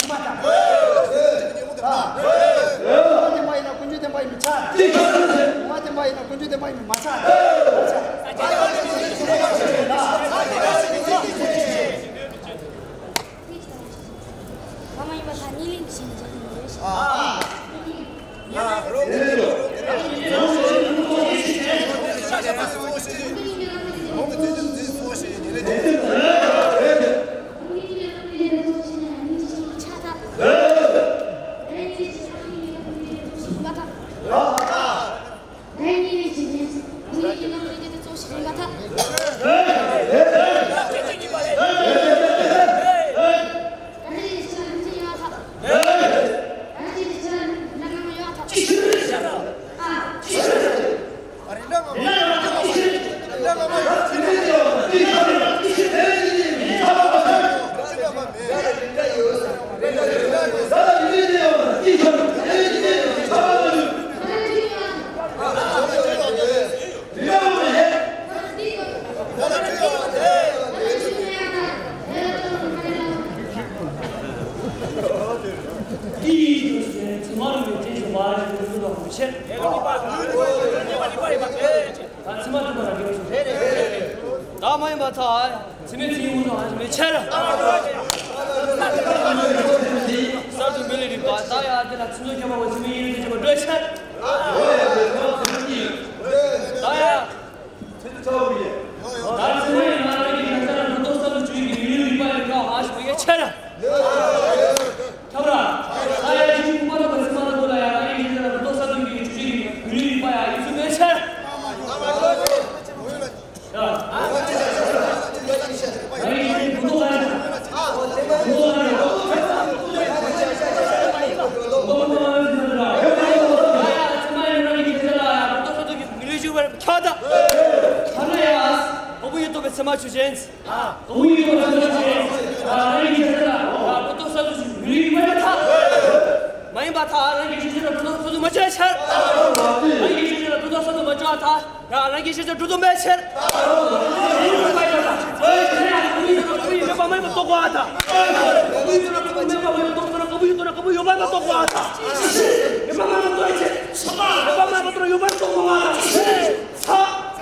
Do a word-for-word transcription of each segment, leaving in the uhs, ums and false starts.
ཡིན་པ་དང་། ཨ། ལུང་མ་བསྟན་པ་ཡིན་ན་ཀུན་འབྱུང་བསྟན་པ་ཡིན་པས་ཁྱབ། ལུང་མ་བསྟན་པ་ཡིན་ན་ཀུན་འབྱུང་བསྟན་པ་ཡིན་པས་མ་ཁྱབ། ལུང་མ་བསྟན་པ་ཡིན་པ་དང་གཉིས་ལེན་བྱས་ནས་བྱ་རྒྱུ་མི་རེད་ཟེར། ད་མ་ཡིན་པ་ཐལ། ཚིག་མེད་ཚིག་ཡིན་དུ་ཧ་མི་ཆེར། གསར་དུ་མི་ལས་རིག་པ་ད་ཡ་དེ་ལ་ཚིག་མཛོད་ཁྱད་པར་བ་ཚིག་མེད་ཡིན་དུ་ཁྱད་པར་འགྲོ་ཆེར། ད་ཡ། ད་ཚིག་མེད་ཡིན་ན་རང་གི་ཁ་ཚ་ལ་འགྲོ་ལྡོག་གསར་དུ་བྱུང་ཡིན་གྱི་མི་ལས་རིག་པ་ཡིན་ཁ་ཧ་ཞིག་མི་ངེས་ཆེར། ཁྱབ་ར། ད་ཡ་ཁྱི་ཁྱི་མ་ཐོབ་པ་ཚིག་མ་ཐོབ་པོ་ལ་ཡ་རང་གི་ཁ་ཚ་ལ་འགྲོ་ལྡོག་གསར་དུ་བྱུང་ཡིན་གྱི་བྱུང་ཡིན་གྱི་མི་ལས་རིག་པ་ཡ་ཡིན་ཚུལ་མེད་ཆེར། མ་ཡིན་པ་ཐལ། རང་གི་ཆོས་ཅན་ལ་རང་གཏོགས་ས་ཚུགས་མི་ལུས་མ་ཐག་མ་ཡིན་པ་ཐལ། རང་གི་ཆོས་ཅན་ལ་རང་གཏོགས་ས་ཚུགས་མ་བྱ་ཆར། རང་གི་ཆོས་ཅན་ལ་རང་གཏོགས་ས་ཚུགས་མ་བྱ་ཐལ། རང་གི་ཆོས་ཅན་རང་གཏོགས་མེད་ཆར། ཡོད་པ་མ་ཡིན་པ་རྟོགས་དགོས་ཨ་ཐལ། ཡོད་པ་མ་ཡིན་པ་རྟོགས་དགོས་ཨ་ཐལ། ཡོད་པ་མ་ཡིན་པ་རྟོགས་དགོས་ཨ་ཐལ། ཚ།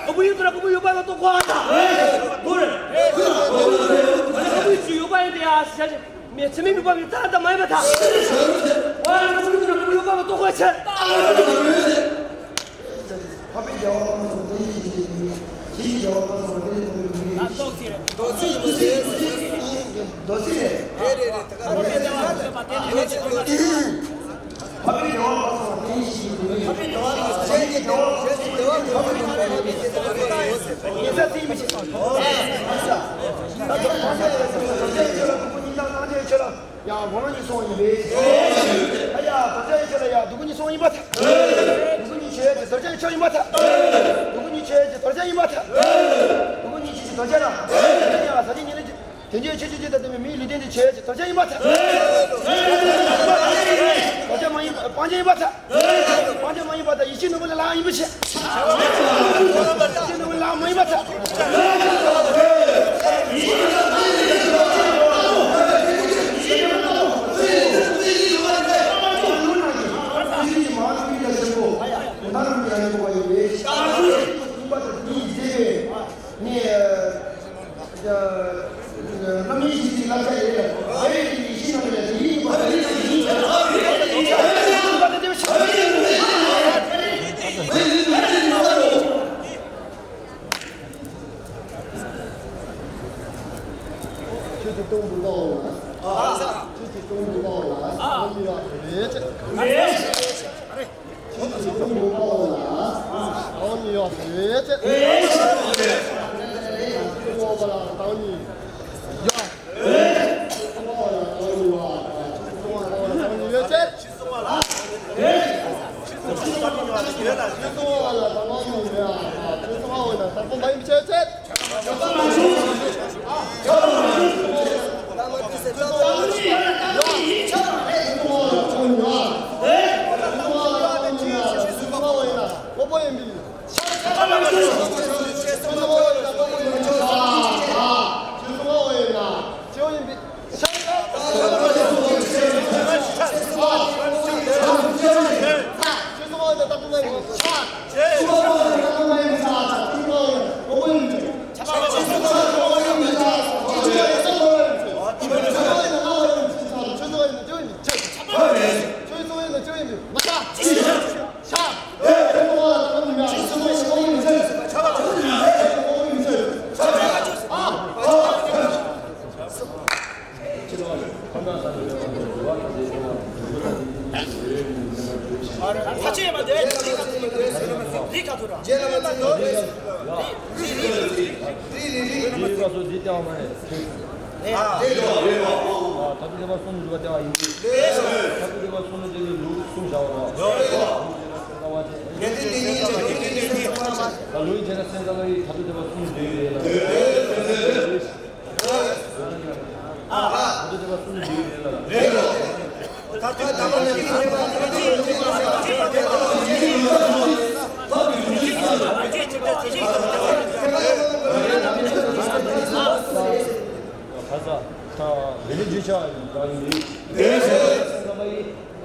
དཀར་པོ་ཡོད་དོ་ར་དཀར་པོ་ཡོད་པ་ལ་རྟོགས་དགོས་ཨ་ཐལ། དགོས་རེད། དཀར་པོ་ཡོད་དོ་ཡོད་པ་ཡིན་ཏེ་ཨ་ཞེས་བྱ་ཞེས་མེད་ཚེ་མི་ནུས་པ་མི་ཐ་ད་མ་ཡིན་པ་ཐ། ཨ་དཀར་པོ་ཡོད་དོ་ར་དཀར་པོ་ཡོད་པ་ལ་རྟོགས་དགོས་ཆེ། འཕགས་པའི་རྒྱལ་བ་དཔལ་མོ་སངས་རྒྱས་ཀྱི་ཞིང་དུ་ཡིན། ཞིང་གི་རྒྱལ་བ་དཔལ་མོ་སངས་རྒྱས་ཀྱི་ཞིང་དུ་ཡིན། མདོ་ཚིག་རེད། མདོ་ཚིག་རེད། རེད་རེད། ད་ག་རེད། འཕགས་པའི་རྒྱལ་བ་དཔལ་མོ་སངས་རྒྱས་ཀྱི་ཞིང་དུ་ཡིན། ཞིང་གི་རྒྱལ་བ་དཔལ་མོ་སངས་རྒྱས་ཀྱི་ཞིང་དུ་ཡིན། ཉེ་ས་ཚིག་མི་ཤེས། ད་ག་རེད། ད་ག་རེད། ཡང་དགོངས་ལ་ཉིད་སོང་ཡིན་པས། ཨ་ཡ། དོར་བྱ་ཡི་ཆོས་ལ་ཡ་སྡུག་ཀུན་གཉིས་སོང་ཡིན་པ་ཐལ། སྡུག་ཀུན་གཉིས་ཆོས་ཅན་དོར་བྱ་ཡི་ཆོས་ཡིན་པ་ཐལ། སྡུག་ཀུན་གཉིས་ཆོས་ཅན་དོར་བྱ་ཡིན་པ་ཐལ། སྡུག་ཀུན་གཉིས་ཆོས་ཅན་དོར་བྱ་ན། ཡ་ས་ཆེན་ཉིད་ལ་དོན་བྱེད་ཆོས་ཅན་དང་ལྡན་པའི་མིའི་ལུས་རྟེན་དེ་ཆོས་ཅན་དོར་བྱ་ཡིན་པ་ཐལ། དོར་བྱ་མ་ཡིན་སྤང་བྱ་ཡིན་པ་ཐལ། སྤང་བྱ་མ་ཡིན་པ་དང་ཡིད་ཆེས་ནོར་བུ་ལ་ལའང་ཡིན་པ་ཆེ། ཡིད་ཆེས་ནོར་བུ་ལའང་མ་ཡིན་པ་དང་། ནི། རྣམ་སྨིན་བཞི་ཡི་བསླབ་བྱ་ཡིན་ལ། ཨེ་ཡིན་ཤེས་རྣམ་ལ་དེ་ཡིན་པ་དེ་ཡིན་པ་དེ་དེ་བྱ་བ་ཡིན། ཁྱོད་ཀྱི་སྟོང་པོ་ལོག་ལ། ཁྱོད་ཀྱི་སྟོང་པོ་ལོག་ལ། ཨ་ནི་ཡོད་རེད། ཁྱེད་ཀྱི་སྟོང་པོ་ལོག་ལ། ཨ་ནི་ཡོད་རེད། སྟོང་པོ་ལ་ཨ་ནི་ཡོད། སྟོང་པོ་ལ་ཨ་ནི་ཡོད། སྟོང་པོ་ལ་ཨ་ནི་ཡོད་ཚེ། སྟོང་པོ་ལ་ཨ་ནི་ཡོད། སྟོང་པོ་ལ་ཨ་ནི་ཡོད།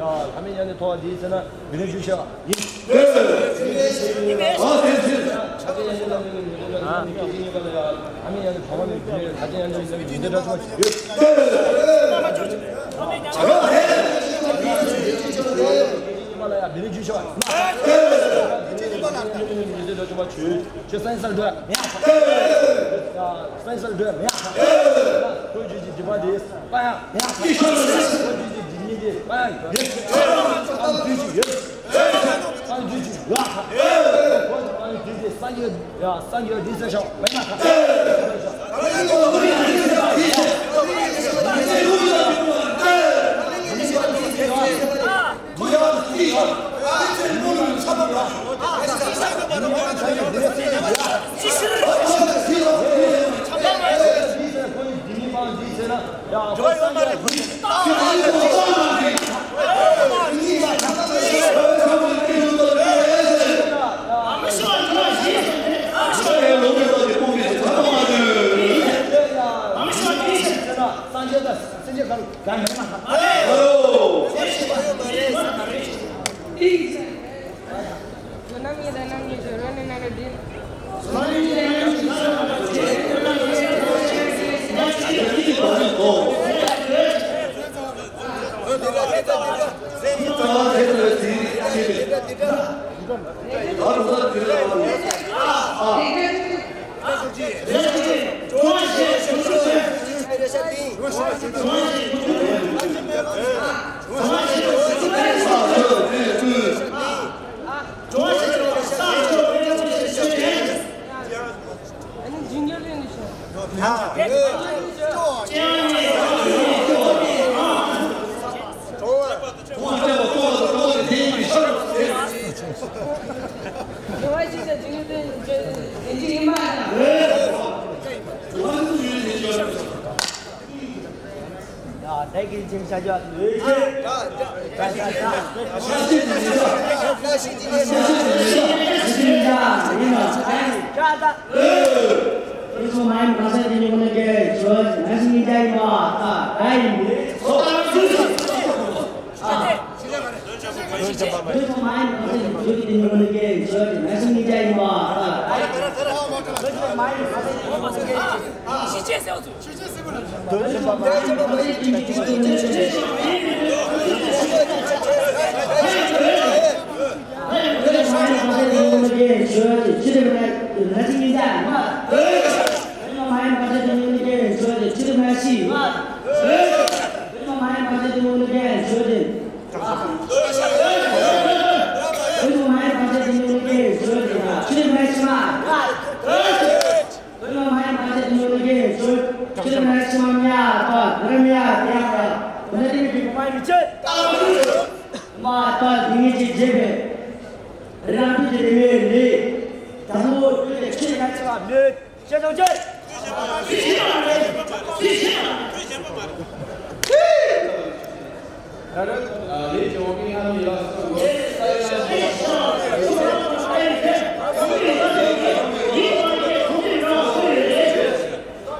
ལྷ་མི་ཉག་གི་ཐོག་འདི་ཟེར་ན་བི་ནི་ཞུ་ཤ་ཡིན། ཨ་དེ་ཚོས་ཕྱག་དེ་ཡན་ཆད་ལ་མི་གི་མི་དེ་ལ་མི་གི་སྐད་ཅིག་གཉིས་པ་ལ་ཡ་ལྷ་མི་ཉག་གི་ཐོག་མ་མི་གི་མི་ལ་ཕྱག་དེ་ཡན་ཆད་ལ་མི་གི་མི་དེ་འདྲ་ཆུང་བ་ཞིག་ཡོད། ཕྱག་དེ་ཡན་ཆད་ལ་མི་གི་སྐད་ཅིག་གཉིས་པ་ལ་ཡ་བི་ནི་ཞུ་ཤ་ཡིན། མི་དེ་འདྲ་ཆུང་བ་ཞིག་ཡོད། ཁྱོད་སེམས་སལ་འགྲོ་ཡ་མེད་ཡ། སེམས་སལ་འགྲོ་ཡ་མེད་ཡ། ཁོའི་རྒྱུད་ཀྱི་སྒྲིབ་པ་དེ་སྤང་ཡ་མེད་ཡ། ཁོའི་རྒྱུད་ཀྱི་སྒྲིབ་གཉིས་དེ་སྤང་ཡ་ཡོད། སྤང་རྒྱུ་ཅིག་ཡོད། སྤང་རྒྱུ་ཅིག་ཡོད། ཁོ་སྤང་རྒྱུ་དེ་སངས་རྒྱས་ཡ་སངས་རྒྱས་འདི་ཚེ་ཤོག་མེད་ན་ཁ།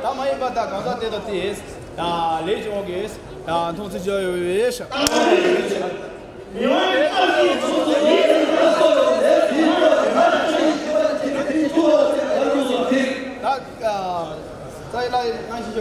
ད་མ་ཡིན་པ་ད་གང་ཟག་དེ་དང་དེས་ད་ལས་ཀྱི་དབང་གིས་ད་མཐོང་ཚུལ་བྱ་ཡོད་པས།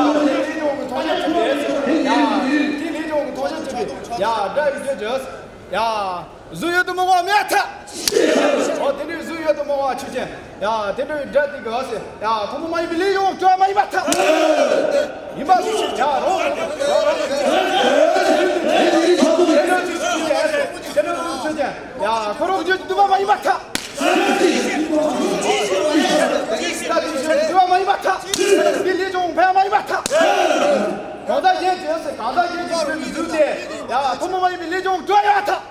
ཡ་དེ་ལས་ཀྱང་གི་ཐོག་ཞབས་ཅིག་ཡ་དེ་ལས་ཀྱང་གི་ཐོག་ཞབས་ཅིག་ཡ་དགྲ་ཡི་རྒྱུ་ཅིག་ཡ། གཟུགས་ཡོད་དུ་མི་དབང་མེད་ཐལ། འོ་དེ་འདྲའི་གཟུགས་ཡོད་དུ་མི་དབང་ཆོས་ཅན། ཡ་དེ་འདྲའི་དགྲ་དེ་ག་ཟེར་ཡ་ཐུན་མོང་མ་ཡིན་པའི་ལས་ཀྱང་སྤྲོད་མ་ཡིན་པར་ཐལ། ཡིན་པ་ཞིག་ཡ་རོ། དེ་འདྲ་ཅིག་ཆོས་ཅན། དེ་འདྲ་ཆོས་ཅན། ཡ་ཁོ་རང་རྒྱུད་ཀྱི་འདུན་པ་མ་ཡིན་པར་ཐལ། དགྲ་དེ་ཆོས་ཀྱི་འདུན་པ་མ་ཡིན་པར་ཐལ། དེ་ལས་ཀྱང་འཕེལ་མ་ཡིན་པར་ཐལ། གང་ཟག་གཞན་གྱི་ཟེར་གང་ཟག་གཞན་གྱི་ཆོས་ཀྱི་གཟུགས་དེ་ཡ་ཐུན་མོང་མ་ཡིན་པའི་ལས་ཀྱང་སྤྲོད་ཡོད་ཐལ།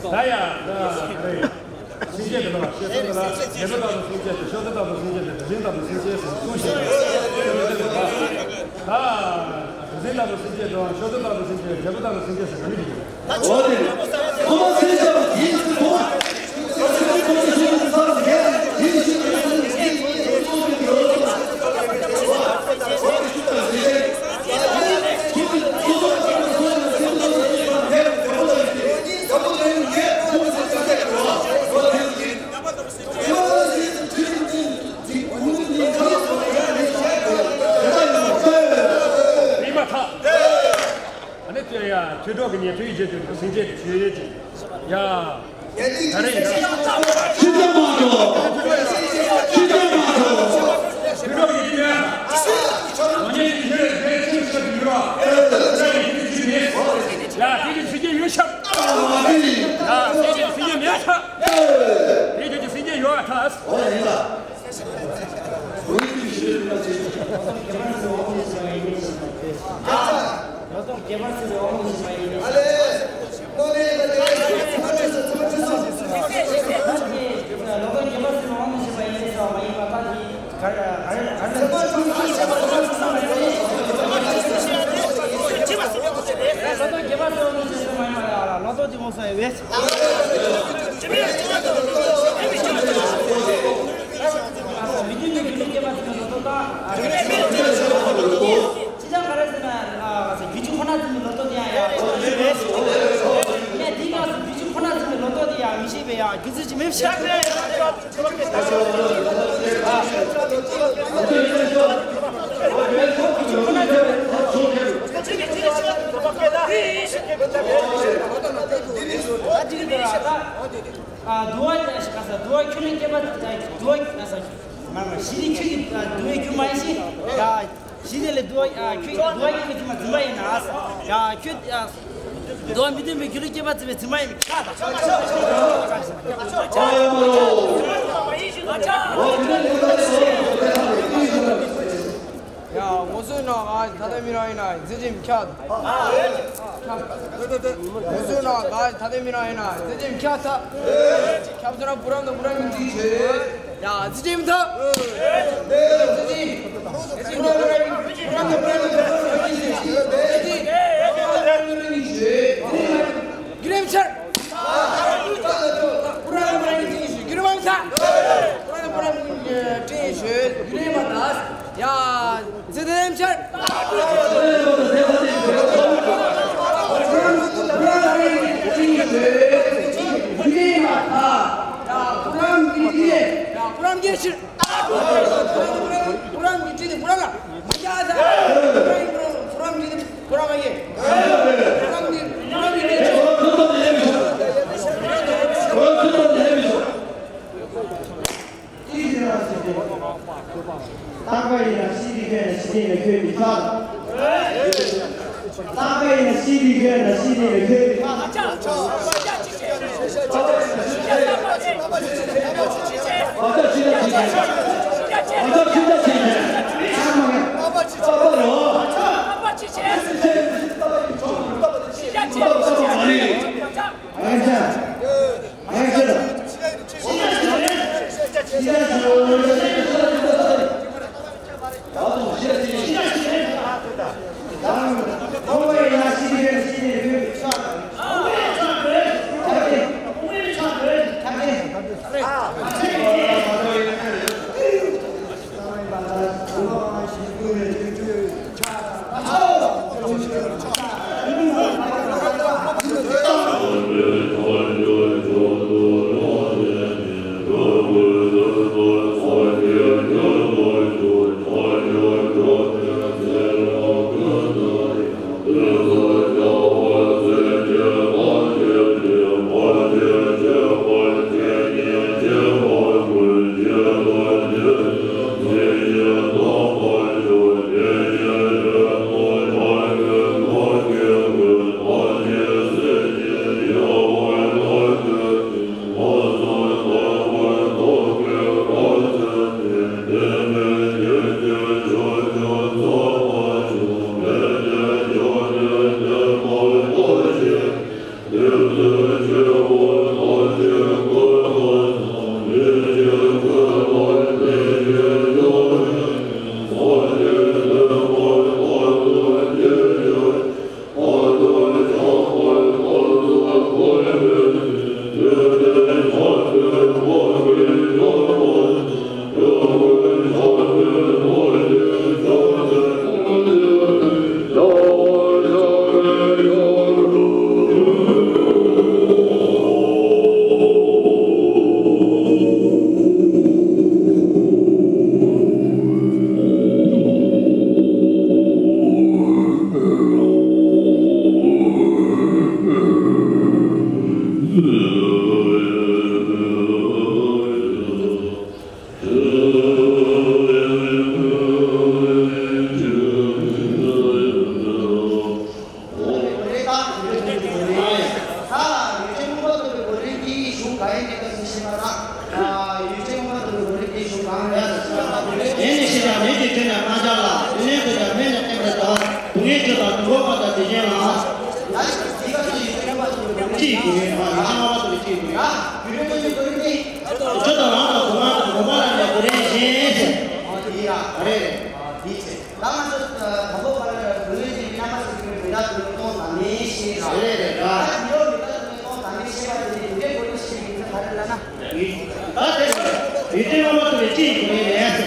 ད་ཡ། སེམས་བསྐྱེད་དེ་ལ་ཤེས་སོང་ལ། རྒྱལ་པོ་ལྟ་བུ་སེམས་བསྐྱེད་དེ་ཤོ་ཏི་ལྟ་བུ་སེམས་བསྐྱེད་དེ་གྲུ་གཟིངས་ལྟ་བུ་སེམས་བསྐྱེད་ཟེར་གསུངས་ཤིང་། ད་གྲུ་གཟིངས་ལྟ་བུ་སེམས་བསྐྱེད་དང་ཤོ་ཏི་ལྟ་བུ་སེམས་བསྐྱེད་རྒྱལ་པོ་ལྟ་བུ་སེམས་བསྐྱེད་ཟེར་ག་ནི་ཞིག་ཡོད། ཨ་ནི་དེ་ཡ་ཐོས་གྲོགས་ཀྱི་ཉན་ཐོས་ཡིད་བྱེད་དུ་སེམས་བསྐྱེད་ཀྱི་ཆོས་ཡོད་ཅིང་། ཡ། ད་རེས་ཡིན། ཕྱི་རྒྱལ་མ་འགྲོ། ཕྱི་རྒྱལ་མ་འགྲོ། ཐོས་གྲོགས་ཀྱི་ཉན་ཐོས་ཡོད། ང་ཉན་ཐོས་ཡོད་དེ་ཆོས་བཤད་དུ་ཡོད། ད་རེས་ཡིན་ཆོས་མེད། ཡ་དེ་གི་ཆོས་ཀྱི་ཡོད་ཤག་ཡ་དེ་གི་ཆོས་ཀྱི་མེད་ཤག་དེ་གི་ཆོས་ཀྱི་ཡོད་ཐལ། ཅི་ལྟར་ག་རེ་ཟེར་ན། རྒྱུ་ཅིག་ཁོ་ན་ཚུལ་གྱི་ལོ་ཏོག་དེ་ཡང་ཡང་ཡིན་པས། ངས་འདི་སྐབས་སུ་རྒྱུ་ཅིག་ཁོ་ན་ཚུལ་གྱི་ལོ་ཏོག་དེ་ཡང་མི་ཤེས་པས་ཡང་རྒྱུ་མཚན་ཅིག་མེད་པ་ཞིག་རྒྱུ་ཅིག་ཁོ་ན་ཚུལ་གྱི་ལོ་ཏོག་དེ་ཡང་མི་ཤེས་པས་ཡང་རྒྱུ་མཚན་ཅིག་མེད་པ་ཞིག་ད་ཅིག་འདི་ར་ད། ཨ་འདུལ་བ་ཞིག་ག་ས་འདུལ་བ་ཁྱོད་ལས་སྐྱེས་པ་འདུལ་བ་ག་ས་མ་མ་ཞི་ལི་ཁྱོད་ཀྱི་འདུལ་བའི་རྒྱུ་མ་ཡིན་ཞེས་ཡ། ཞི་ལི་ལས་འདུལ་བ་ཁྱོད་ཀྱི་འདུལ་བ་ཁྱོད་ཀྱི་འཛིན་པ་ཡིན་ན་ཡ་ཁྱོད་འདུལ་བ་མི་སྟོན་པའི་རྒྱུ་ལས་སྐྱེས་པ་འཛིན་པའི་འཛིན་པ་ཡིན་ཁྱོད་ད། ངོ་སོ་ན་ག་ད་ལྟ་མི་རང་ཡིན་ན་རྫི་ཅིམ་ཁྱབ། ངོ་སོ་ན་ག་ད་ལྟ་མི་རང་ཡིན་ན་རྫི་ཅིམ་ཁྱབ་ཐ། ཁྱབ་ཚོ་ན་བུ་རམ་དང་བུ་རམ་གྱི་ཅིག་ཆེ། ཡ་རྫི་ཅིམ་ཐ། རྫི་ཅིམ། བུ་རམ་དང་བུ་རམ་གྱི་ཅིག་ཆེ། གི་རེམ་ཆར། བུ་རམ་དང་བུ་རམ་གྱི་ཅིག་ཆེ། གི་རེམ་ཆར། བུ་རམ་དང་བུ་རམ་གྱི་ཅིག་ཆེ། གི་རེམ་མ་ད། ཡ། ཛི་དེ་ལེམ་ཆར། རྟག་པ་ཡིན་ན་ཤི་དེ་ཁྱོད་ནས་ཤི་དེ་ནས་ཁྱོད་ཀྱི་ཆག་རྟག་པ་ཡིན་ན་ཤི་དེ་ཁྱོད་ནས་ཤི་དེ་ནས་ཁྱོད་ཀྱི་ཆག་ད་ང་ཚོ་དང་པོ་བར་ལ་དགོས་ངེས་ཀྱི་རྣམ་པ་ཟེར་གྱི་མེད་ད་དུ་གཏོང་དང་ནི་ཤེས་ར། རེད་རེད་ར། ད་དེ་ཡོད་མེད་ད་དུ་གཏོང་དང་ནི་ཤེས་པ་དེ་ནི་དེ་འདྲའི་གོ་རྒྱུ་ཞིག་ཡིན་ཚེ་ག་རེ་ལབ་ན། ད་དེ་ཡུལ་ཅན་མ་མ་ཐུབ་པའི་ཅི་ཡིན་དགོས་ངེས་རེད།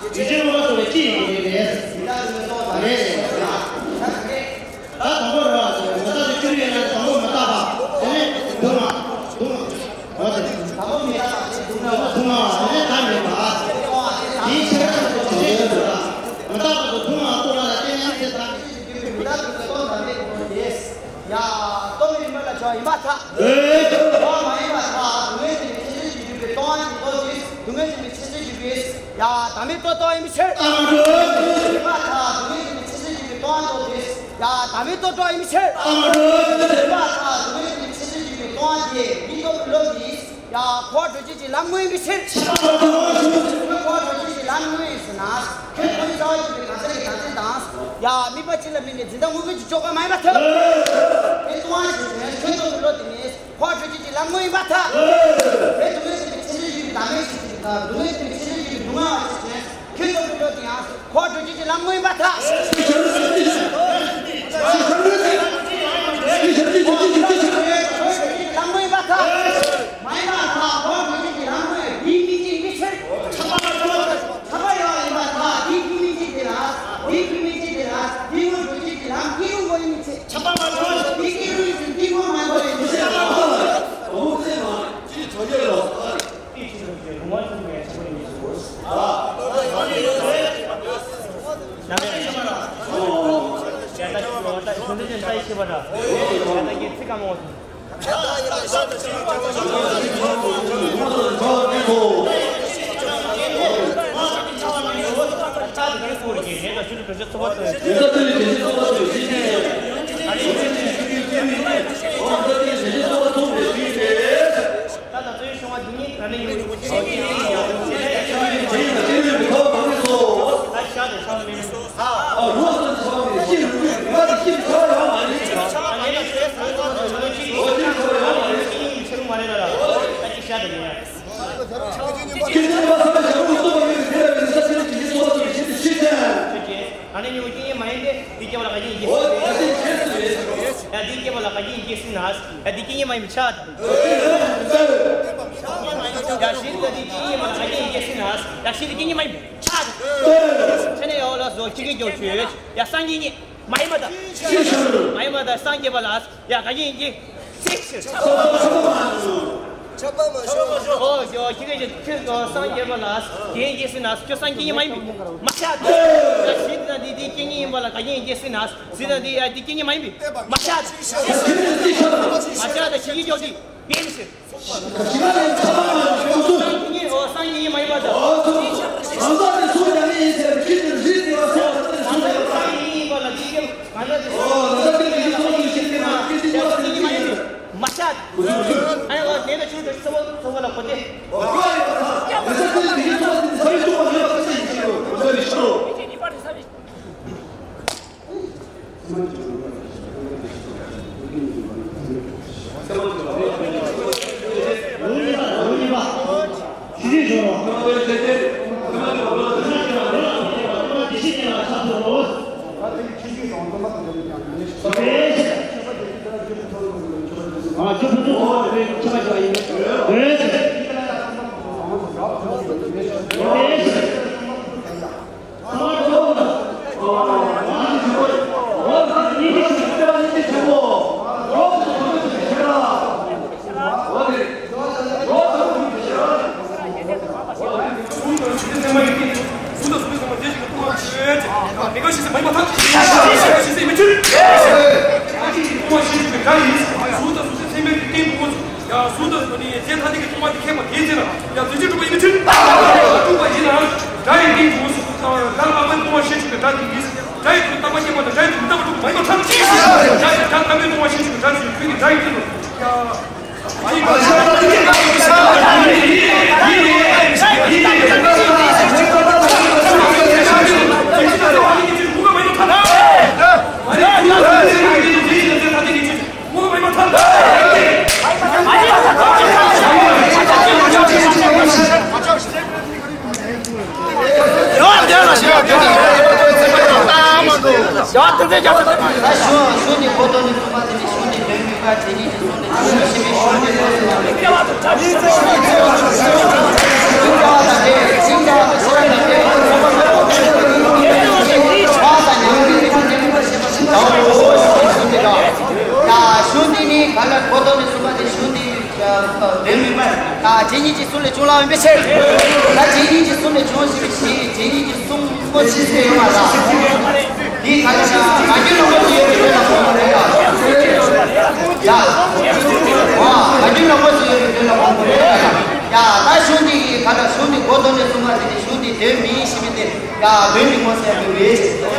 ཡུལ་ཅན་མ་མ་ཐུབ་པའི་ཅི་ཡིན་དགོས་ངེས་རེད། མེད་ད་དུ་གཏོང་དང་ནི་ཤེས་ར། ད་དེ་རེད། ད་དང་པོ་ར་ང་ད་དུ་ཁྱུར་ཡོད་ན་དང་པོ་མི་རྟག་པ་དེ་ནི་སྡུག་བསྔལ་སྡུག་བསྔལ། དང་པོ་མི་རྟག་པ་དེ་སྡུག་བསྔལ། སྡུག་བསྔལ་བ་དེ་ནས་བདག་མེད་པ། དེའི་ཕྱིར་ཁམས་ཀྱི་ཆོས་ཅན་ཞིག་ཡོད་ལ། མི་རྟག་པ་དང་སྡུག་བསྔལ་བ་རྟོགས་པ་ལ་བརྟེན་ནས་ཚེ་བདག་མེད་ཅེས་བརྗོད་པའི་མི་རྟག་པའི་སྟོང་དང་ལྡན་པའི་ངོ་བོ་དེས། ཡ། སྟོང་པའི་རིམ་པ་ལ་བྱ་བ་ཡིན་པར་ཐལ། འོ་མ་ཡིན་པར་ཐལ། སྡུག་བསྔལ་ཅན་མི་ཚེ་ཚད་ཀྱིས་བསྡུས་པའི་སྟོང་པ་ཉིད་དོ་དེས། སྡུག་བསྔལ་ཅན་མི་ཚེ་ཚད་ཀྱིས་བསྡུས་པས། ཡ། བདག་མེད་རྟོག་རྟོག་ཡིན་པའི་ཕྱིར། ཡིན་པར་ཐལ། སྡུག་བསྔལ་ཅན་མི་ཚེ་ཚད་ཀྱིས་བསྡུས་པའི་སྟོང་པ་ཉིད་དོ་དེས། ཡ། བདག་མེད་རྟོག་རྟོག་ཡིན་པའི་ཕྱིར། ཡིན་པར་ཐལ། སྡུག་བསྔལ་ཅན་མི་ཚེ་ཚད་ཀྱིས་བསྡུས་པའི་སྟོང་པ་དེ་མི་རྟོག་པའི་བློ་དེས། ཡ། འཁོར་བ་སྒྲོལ་བྱེད་ཀྱི་ལམ་དངོས་ཡིན་པའི་ཕྱིར། ཁོ་འགྲོ་རྒྱུ་ཞིག་ལམ་དངོས་ཡིན་ཟེར་ན། ཁྱོད་ཁོ་ནི་རྩ་བ་ཅིག་གི་གང་ཟག་གི་དམ་ཚིག་དང་། ཡ་དམིགས་པ་ཅི་ལ་དམིགས་ནས་འཛིན་སྟངས་དངོས་ཀྱི་ཆོ་ག་མ་ཡིན་པ་ཐལ། དེ་ལྟུང་བ་ཞིག་ནས་ཁྱོད་ཚོ་གི་བློ་དེ་ནས་ཁོ་འགྲོ་རྒྱུ་ཞིག་ལམ་དངོས་ཡིན་པ་ཐལ། དེ་སྡུག་བསྔལ་ཟེར་བའི་ཆེ་ཆུང་ཞིག་གི་བདག་མེད་ཞིག་དང་སྡུག་བསྔལ་ཟེར་བའི་ཆེ་ཆུང་ཞིག་གི་སྡུག་བསྔལ་བ་ཞིག་ནས། ཁྱོད་ཚོ་གི་བློ་དེ་ཡང་ཁོ་འགྲོ་རྒྱུ་ཞིག་ལམ་དངོས་ཡིན་པ་ཐལ། ལམ་དངོས་ཡིན་པ་ཐལ། མ་ཡིན་པ་ཐལ། ཁོ་འགྲོ་རྒྱུ་ཞིག་ལམ་དངོས་ཡིན། དེའི་མིག་གཅིག་མིག་ཆེར། ཆགས་པ་ཡོད་ཡིན་པ་ཐལ། དེའི་མིག་གཅིག་དེ་ལ། དེའི་མིག་གཅིག་དེ་ལ། དེའི་ངོ་འགྲོ་རྒྱུ་ཞིག་ལམ་དེའི་ངོ་ཡིན་མི་ཚེ། ཆགས་པ་མ་ཐལ། དེའི་ངོ་ཡིན་ཚེ་དེའི་ངོ་མ་ཐལ་ཡིན་མི་ཚེ། ཨ་ནི་ཉིད་ཀྱི་ཉིད་མ་ཡིན་ཏེ། འདི་སྐྱེ་བ་ལ་ག་གི་ཡིན་གྱི་ཟེར། ཡ་འདི་སྐྱེ་བ་ལ་ག་གི་ཡིན་གྱི་ཟེར་ན། ཡ་འདི་སྐྱེ་ཡིན་མ་ཡིན་པའི་ཕྱིར་དང་། ཡ་གཞི་འདི་སྐྱེ་ཡིན་མ་ལ་ག་གི་ཡིན་གྱི་ཟེར་ན། ཡ་གཞི་འདི་སྐྱེ་ཡིན་མ་ཡིན་པའི་ཕྱིར་དང་། ཁྱེད་ནས་ཡ་ལ་བཟོ་ཁྱི་གི་རྒྱོབ་ཆོས། ཡ་སངས་རྒྱས་ཉིད་མ་ཡིན་པ་དང་། མ་ཡིན་པ་དང་སངས་རྒྱས་པ་ལ། ཡ་ག་གི་ཡིན་གྱི་ཟེར་ཕྱིར། ཆགས་པ་མ་ཤོར། ཆགས་པ་མ་ཤོར། ཨོ་ཡ་ཁྱི་གི་ཁྱི་སངས་རྒྱས་པ་ལ་ག་གི་ཡིན་གྱི་ཟེར་ན། ཁྱོད་སངས་རྒྱས་ཉིད་མ་ཡིན་པའི་མ་ཤར་དང་། ཡ་གཞི་འདི་དང་འདི་སྐྱེ་ཡིན་པ་ལ་ག་གི་ཡིན་གྱི་ཟེར་ན། གཞི་དང་འདི་ཡ་འདི་སྐྱེ་ཡིན་མ་ཡིན་པའི་མ་ཤར་དང་། མ་ཤར་དང་གཞི་གི་རྒྱོབ་དེ་བས་མི་ཤེས། སངས་རྒྱས་ཉིད་མ་ཡིན་པ་དང་། སངས་རྒྱས་ཉིད་ཡིན་པ་ལ་འདི་སྐྱེ་ང་ན་འདི་སོགས་ཀྱི་ཤེས་ཀྱི་མ་ཡིན་པའི་མ་ཤར་དང་། ཨ་ནི་ལ་ནད་དང་ཆུ་དང་ཚ་བ་ཚ་བ་ལ་གོ་སྟེ། གཞུང་འདི་ནི་ག་ལ་གོ་དོན་ནི་གསུངས་པ་དེ། གཞུང་འདི་དོན་མིན་པར། ད་ཇི་སྙེད་ཅིག་གསུམ་ལས་བྱུང་ལ་ཡིན་པའི་ཕྱིར། ད་ཇི་སྙེད་ཅིག་གསུམ་ལས་བྱུང་ཞེས་པའི་ཕྱིར། ཇི་སྙེད་ཅིག་གསུམ་སྨོས་ཅི་སྟེ་ཡོད་མ་ལགས། འདི་ག་ལ་ན་མ་རྒྱུད་ལ་དངོས་སུ་ཡོད་པའི་དོན་ལ་གོ་དགོས་པ་རེད་ལ། ཡ། མ་རྒྱུད་ལ་དངོས་སུ་ཡོད་པའི་དོན་ལ་གོ་དགོས་པ་རེད་ལ། ཡ། ད་གཞུང་འདི་ག་ལ་གཞུང་འདི་གོ་དོན་ནས་གསུངས་པ་དེ་ནི་གཞུང་འདི་དོན་མིན་ཞེས་པའི་དེ། ཡ། དོན་གྱི་ངོ་ཟེར་དུ་མེད།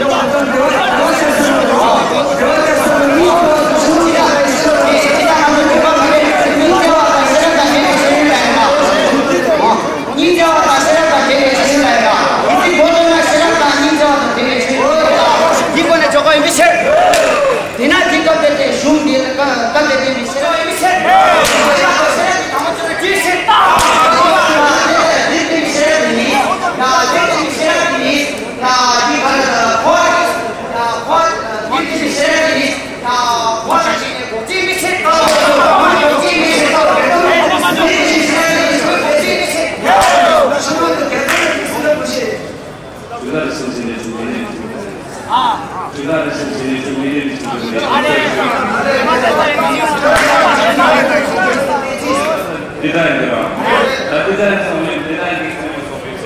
འདི་ལྟར་ཡིན་པ། ད་འདི་ལྟར་སོང་བས་འདི་ལྟར་ཡིན་སོང་བས་སོང་བས།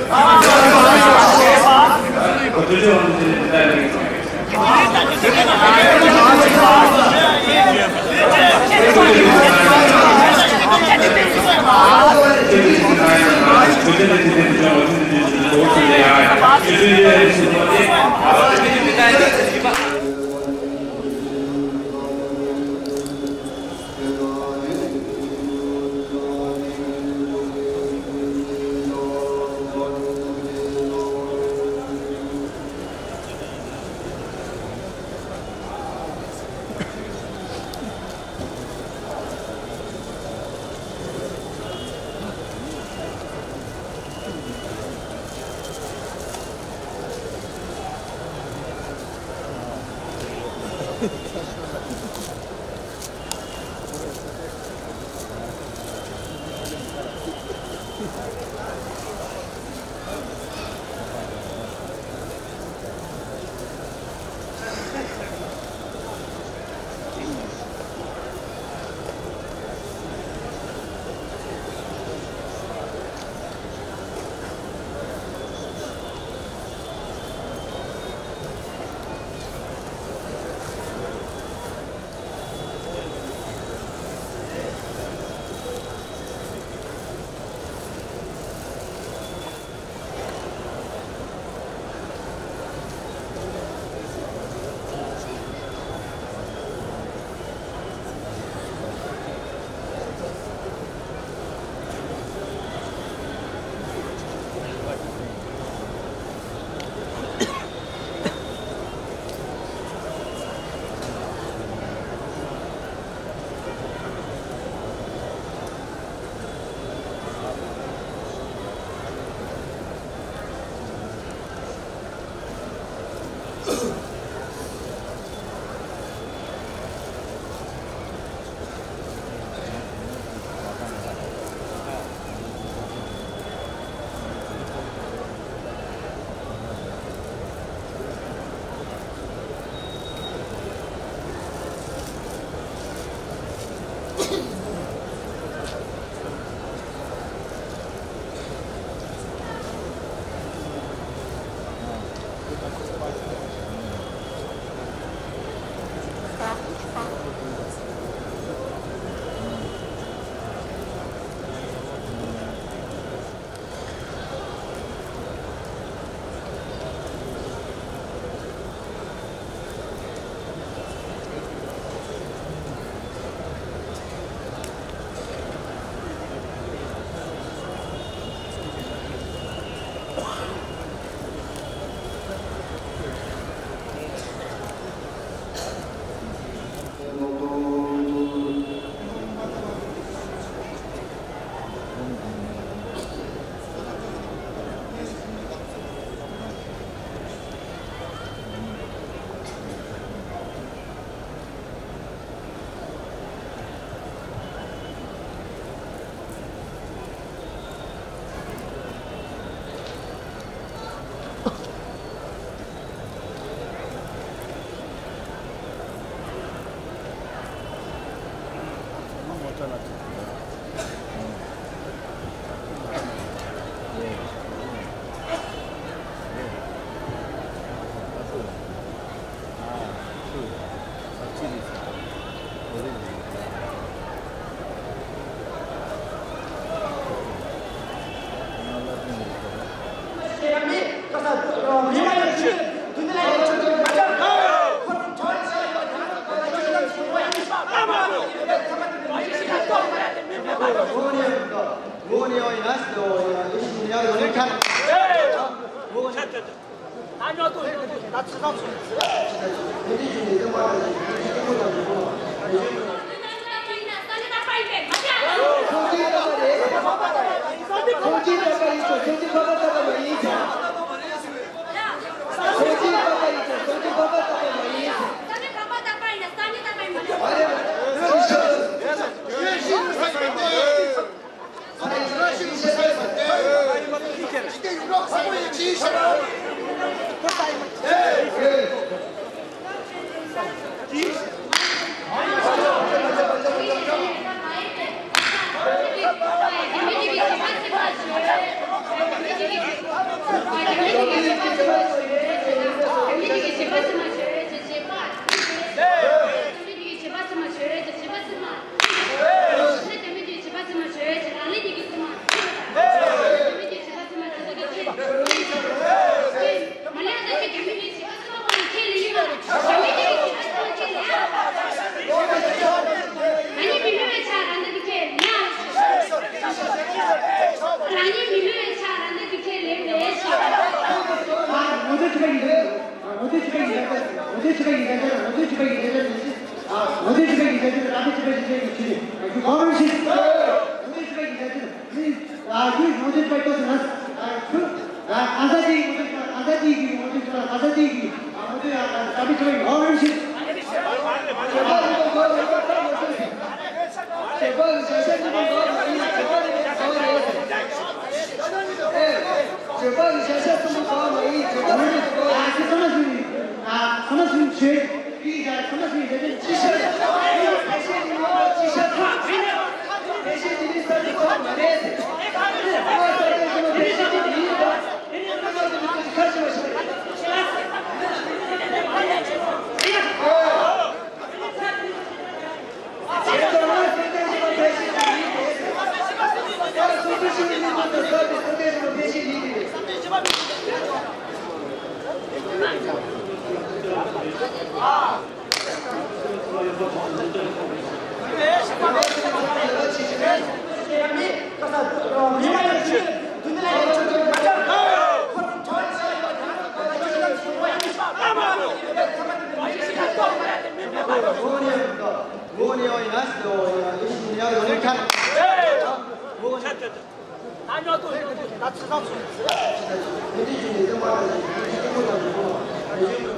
ཁོ་ཚོ་ཅི་འོང་འདི་ལྟར་ཡིན་སོང་བས།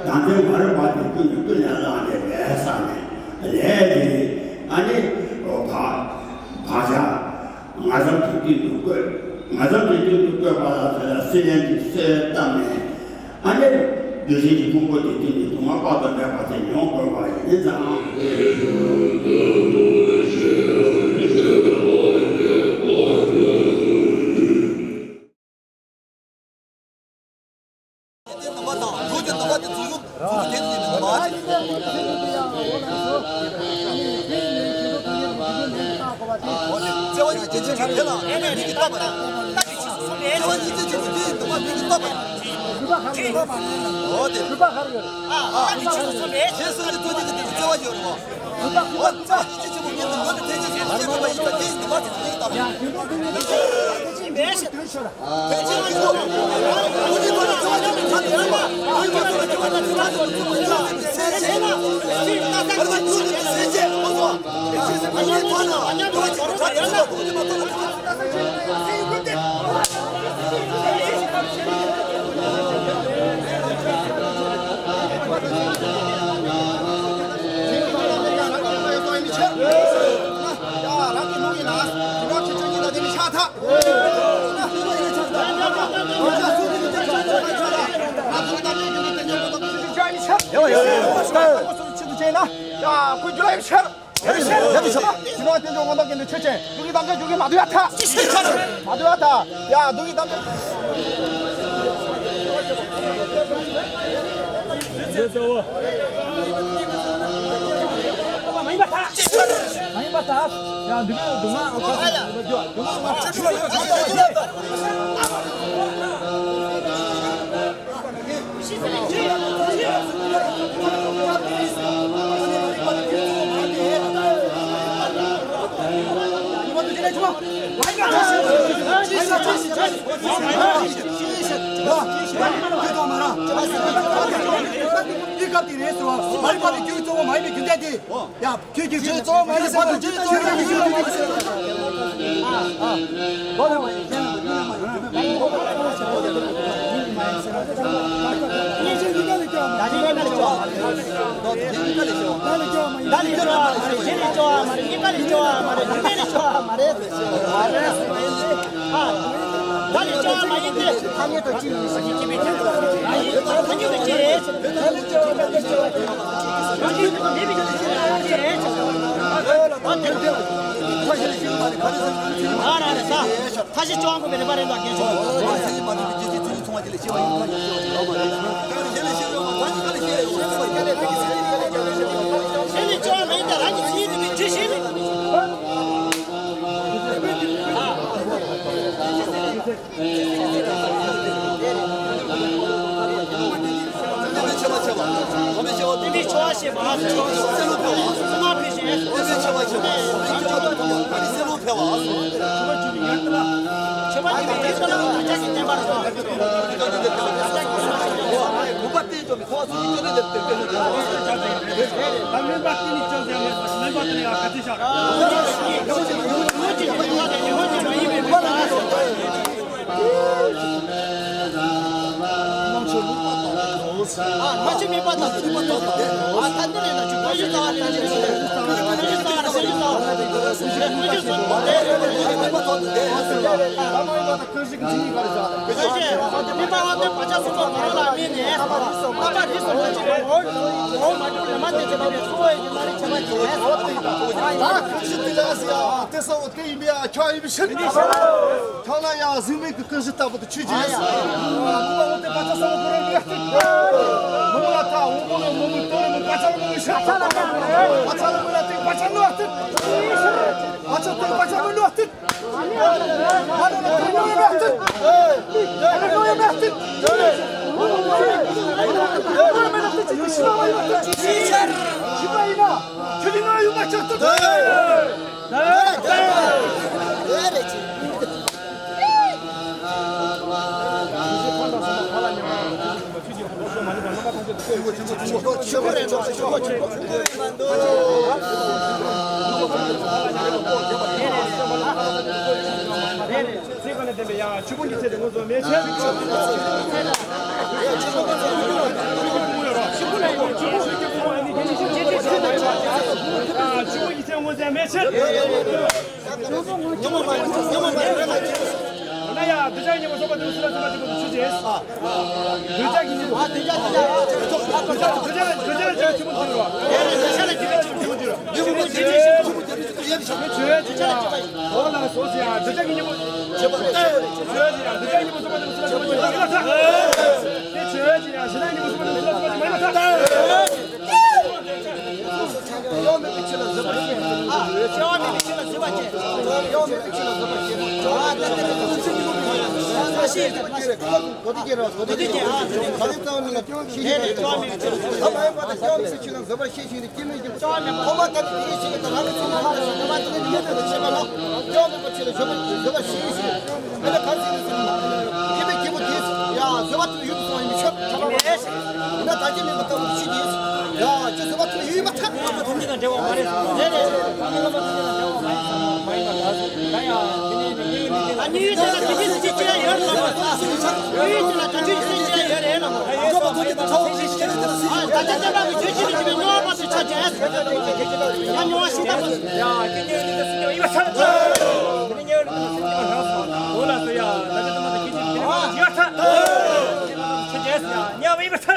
ད་ལྟའི་མ་རིག་པ་དེ་ཀུན་ནས་ཀུན་ལས་བླངས་ནས་ལས་བསགས་ནས་ལས་དེ་ཨ་ནི་བག་བག་ཆགས་ང་ཚང་གི་སྟེང་དུ་བཀོད། ང་ཚང་གི་སྟེང་དུ་བཀོད་པ་ལ་དེ་ལ་སྲེད་ལེན་གྱི་སྲོལ་བཏབ་ནས་ཨ་ནི་འདུ་བྱེད་ཀྱི་ཕུང་པོ་དེ་སྟེང་ནས་སྡུག་བསྔལ་དཔག་ཏུ་མེད་པ་དེ་མྱོང་དགོས་པ་ཡིན་ཙང་། ཁྱོད་ཀྱི་ཁྱོད་གཙོ་བོ་མ་ཡིན་པའི་རྒྱུ་མཚན་དེ། ཡ། ཁྱོད་ཀྱི་ཁྱོད་གཙོ་བོ་མ་ཡིན་པའི་རྒྱུ་མཚན་དེ། ཨ། ཨ། ལོ་ལ་བ་ཡིན་ཁྱེད་ལ་མི་ལ་མ་ཡིན་ཁྱོད་མ་ཡིན། ཉེས་ཆད་གཉིས་ཀ་ལས་སྐྱོ་བ་མ་རེད། ད་ལས་སྐྱོ་བ་མ་རེད། ད་ལས་སྐྱོ་བ་མ་རེད། ད་ལས་སྐྱོ་བ་མ་རེད། ད་ལས་སྐྱོ་བ་མ་རེད། ད་ལས་སྐྱོ་བ་མ་རེད། ད་ལས་སྐྱོ་བ་མ་རེད། ད་ལས་སྐྱོ་བ་མ་རེད། ཨ། ད་ལས་སྐྱོ་བ་མ་ཡིན་ཏེ། ཐ་སྙད་དུ་ཅི་ཡིན་ཟེར་གྱི་ཅི་བས་ཐ་སྙད་དུ་ཅི་རེད། ཁ་ཞེ་སྐྱོ་བ་དགོས་པའི་རེ་བ་རེད་འདུག་རྒན་ཤོག་ཁྱོད་ཡིན་པའི་ཕྱིར། ཁྱོད་ལ་ཡང་གཟུགས་མེད་ཀྱི་ཀུན་གཞི་ལྟ་བུ་དུ་ཆོས་ཀྱི་ཡིན། མི་མ་འོངས་ཏེ་བར་ཆད་ཟ་བ་དགོས་རེད་མི་ཡག་ཏུ། མི་མ་ལ་ཐ་འོ་མོ་ལ་མི་མི་ལྟོ་ལ་མི་བར་ཆད་ལ་མི་ཤ་ཚ་ལ་བར་ཆད་ལ་མི་ལ་ཏེ་བར་ཆད་ལ་ཏེ། བར་ཆད་ཏེ་བར་ཆད་མི་ལ་ཏེ། ཨ་ནི་ལ་ཏེ་ནོ་ཡ་མེད་ཏེ། ཨ་ནི་ལ་ཡ་མེད་ཏེ། ཤི་བ་ཡིན་ན་ཁྱོད་ཀྱི་ང་ཡོད་པ་ཆགས་ཏེ། ཚེ་གང་ལ་བརྟེན་པའི་ཡང་ཆོས་ཀུན་གྱི་ཚེ་དེ་ངོ་ཚོ་མེད་ཕྱིར། ཆོས་ཀུན་གྱི་ཚེ་ངོ་ཚོ་མེད་ཕྱིར། ན་ཡ་འདོད་ཆགས་ཉེས་པ་སོགས་པ་དེ་ཚོ་སུ་ལ་སུ་མ་ཅིག་པོ་ཆུ་ཆེ། འདོད་ཆགས་ཀྱི་ཉེས་པ། འདོད་ཆགས་འདོད་ཆགས་ལ་ཆུ་མོ་དུ་རོ། འདོད་ཆགས་ལ་ཆུ་མོ་དུ་རོ། ཆུ་མོ་ཆུ་ཆེ། འོ་ལ་སོ་སི་ཡ་འདོད་ཆགས་ཀྱི་ཉེས་པ། ཆུ་ཆེ་ཡ་འདོད་ཆགས་ཉེས་པ་སོགས་པ་དེ་ཚོ་སུ་ལ་སུ་མ་ཅིག་པོ་ཆུ་ཆེ། ཆུ་ཆེ་ཡ་ཞེ་སྡང་ཉེས་པ་སོགས་པ་དེ་ཚོ་སུ་ལ་སུ་མ་ཅིག་པོ་ཆུ་ཆེ། སྐྱེ་བ་མེད་པའི་ཆོས་ལ་བཟོད་པ་བྱེད། སྐྱེ་བ་མེད་པའི་ཆོས་ལ་བཟོད་པ་བྱེད། སྐྱེ་བ་མེད་པའི་ཆོས་ལ་བཟོད་པ་བྱེད། ཨ་ད་ལྟ་ནི་ཀུན་སེམས་ཉིད་པོ་ཡིན་ལ། ས་ཤེས་ད་ཁྱེད་རེད། གོ་དེ་ཀྱེ་ར་གོ་དེ་ཀྱེ་ར། ད་རེས་རྩ་བ་ནས་ལ་སྐྱེ་བ་མེད་པའི་ཆོས་ལ་ཤེས་ཤེས་ད་ཡོད། ད་མ་ཡིན་པ་དང་སྐྱེ་བ་མེད་པའི་ཆོས་ལ་བཟོད་པ་ཤེས་ཤིང་། སྐྱེ་མེད་ཀྱི་ཐོག་མ་ད་ནི་དེ་ཡིན་ཞིག་ད་རང་གི་ཚོགས་མ་ལ་ཞིག་ད་མ་དེ་ནི་མི་ཡོད་པ་ལ་བྱེད་པ་ལ། སྐྱེ་བ་མེད་པའི་ཆོས་ལ་བཟོད་པ་བཟོད་པ་ཤེས་ཤིང་། ཨ་ནི་ག་ཚོད་ནི་ཚོད་ནི། སྐྱེ་མེད་ཀྱི་བུ་དེ་ཡ་བཟོད་པ་དེ་ལ་ཡོད་དུ་སོང་བ་ཡིན་མི་ཆོད་ད་མ་མེད། ཡིན་ན་ད་ཅི་མིན་པ་ལྟ་བུ་ཤི་དེ། ཡ་ཅི་བཟོད་པ་དེ་ལ་ཡོད་མ་ཐག་ཐམས་ཅད་དང་འབྲེལ་བ་མ་རེད། རེད་རེད། ཐམས་ཅད་དང་འབྲེལ་བ་མ་ཡིན་པ་ད་ཡ་དེ་ནས་ནི་ཡོད་ནི་དེ་ལ། ཨ་ནི་ཡོད་དེ་ལ་དེ་ཅི་དེ་ཅི་ཡོད་ལ་མ། ཡོད་དེ་ལ་དེ་ཅི་དེ་ཅི་ཡོད་རེད་ལ་མ། ཨ་ད་ལྟ་བསྟན་པ་གི་ཆོས་ཅི་ནི་ཅི་མིན་ཉོ་བ་དེ་ཆ་ཅན། ཨ་ཉོ་བ་ཤི་ད་པ། ཡ་ཀྱི་ཉོ་ནི་དེ་སུ་ཉོ་ཡིན་པ་ཆ་ལ་ཆ། དེ་ནི་ཉོ་ནི་དེ་སུ་ཉོ་ཧ་སོ། འོ་ལ་སོ་ཡ་ད་ལྟ་བསྟན་པ་དང་ཁྱེད་ཅི་དེ་ནི་ཡོད་ཐ། ཆ་ཅན་ཡ་ཉ་བ་ཡིན་པ་ཆ་ལ།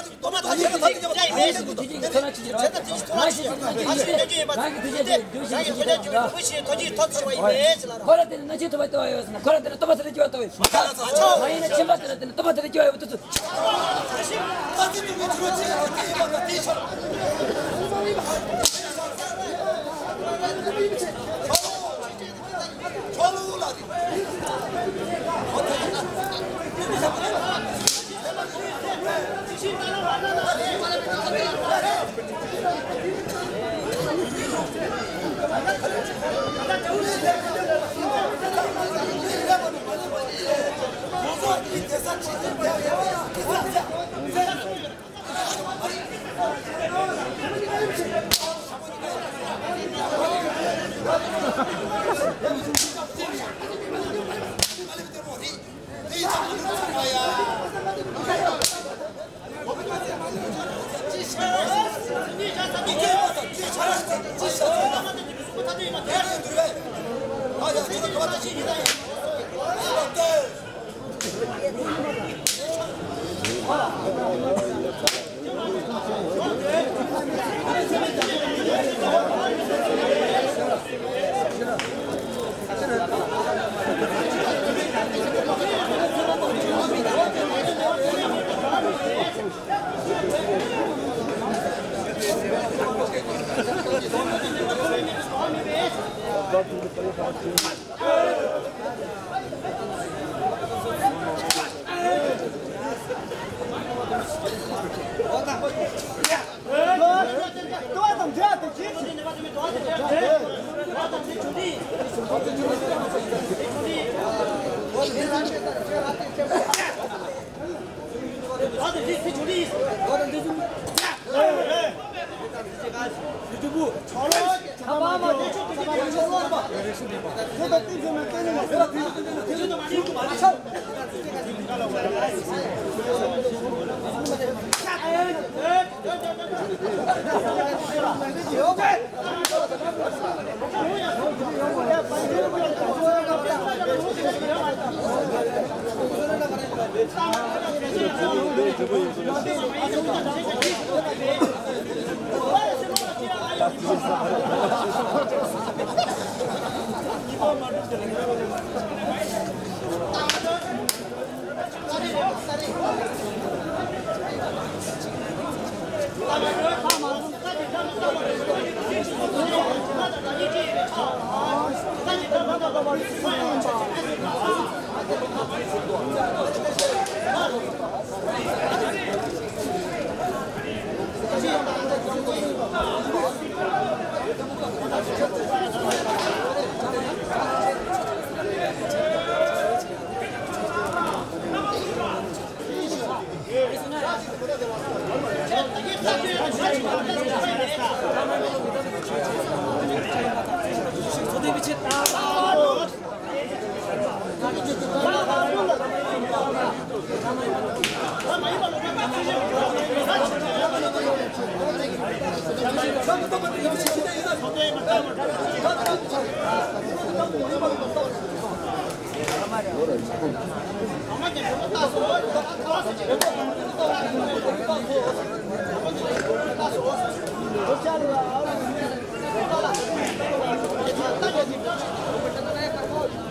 ཁོ་ཚོ་སྟོབས་མ་ཐག་ཆད་ལ་ཐག་ཏུ་རྒྱབ་པ་ཡིན་ཟེར་གྱི་འདུག་དེ་ནི་ཐོག་མ་ཆེ་ཆེ་རེད། ང་ཞིག་གིས་ང་ཞིག་གིས་རང་གི་ཐུགས་རྗེ་ཆེ། ཁོ་རང་དེ་ནི་གནོད་བྱེད་ཐུབ་པ་ཡོད་ཟེར་ལ། ཁོ་རང་དེ་ནི་སྟོབས་མ་ཐག་ཏུ་རྒྱབ་པ་ཡོད་ཟེར་ན། ཁོ་རང་དེ་ནི་སྟོབས་མ་ཐག་ཏུ་རྒྱབ་པ་ཡོད་ཐུབ་ཚུལ།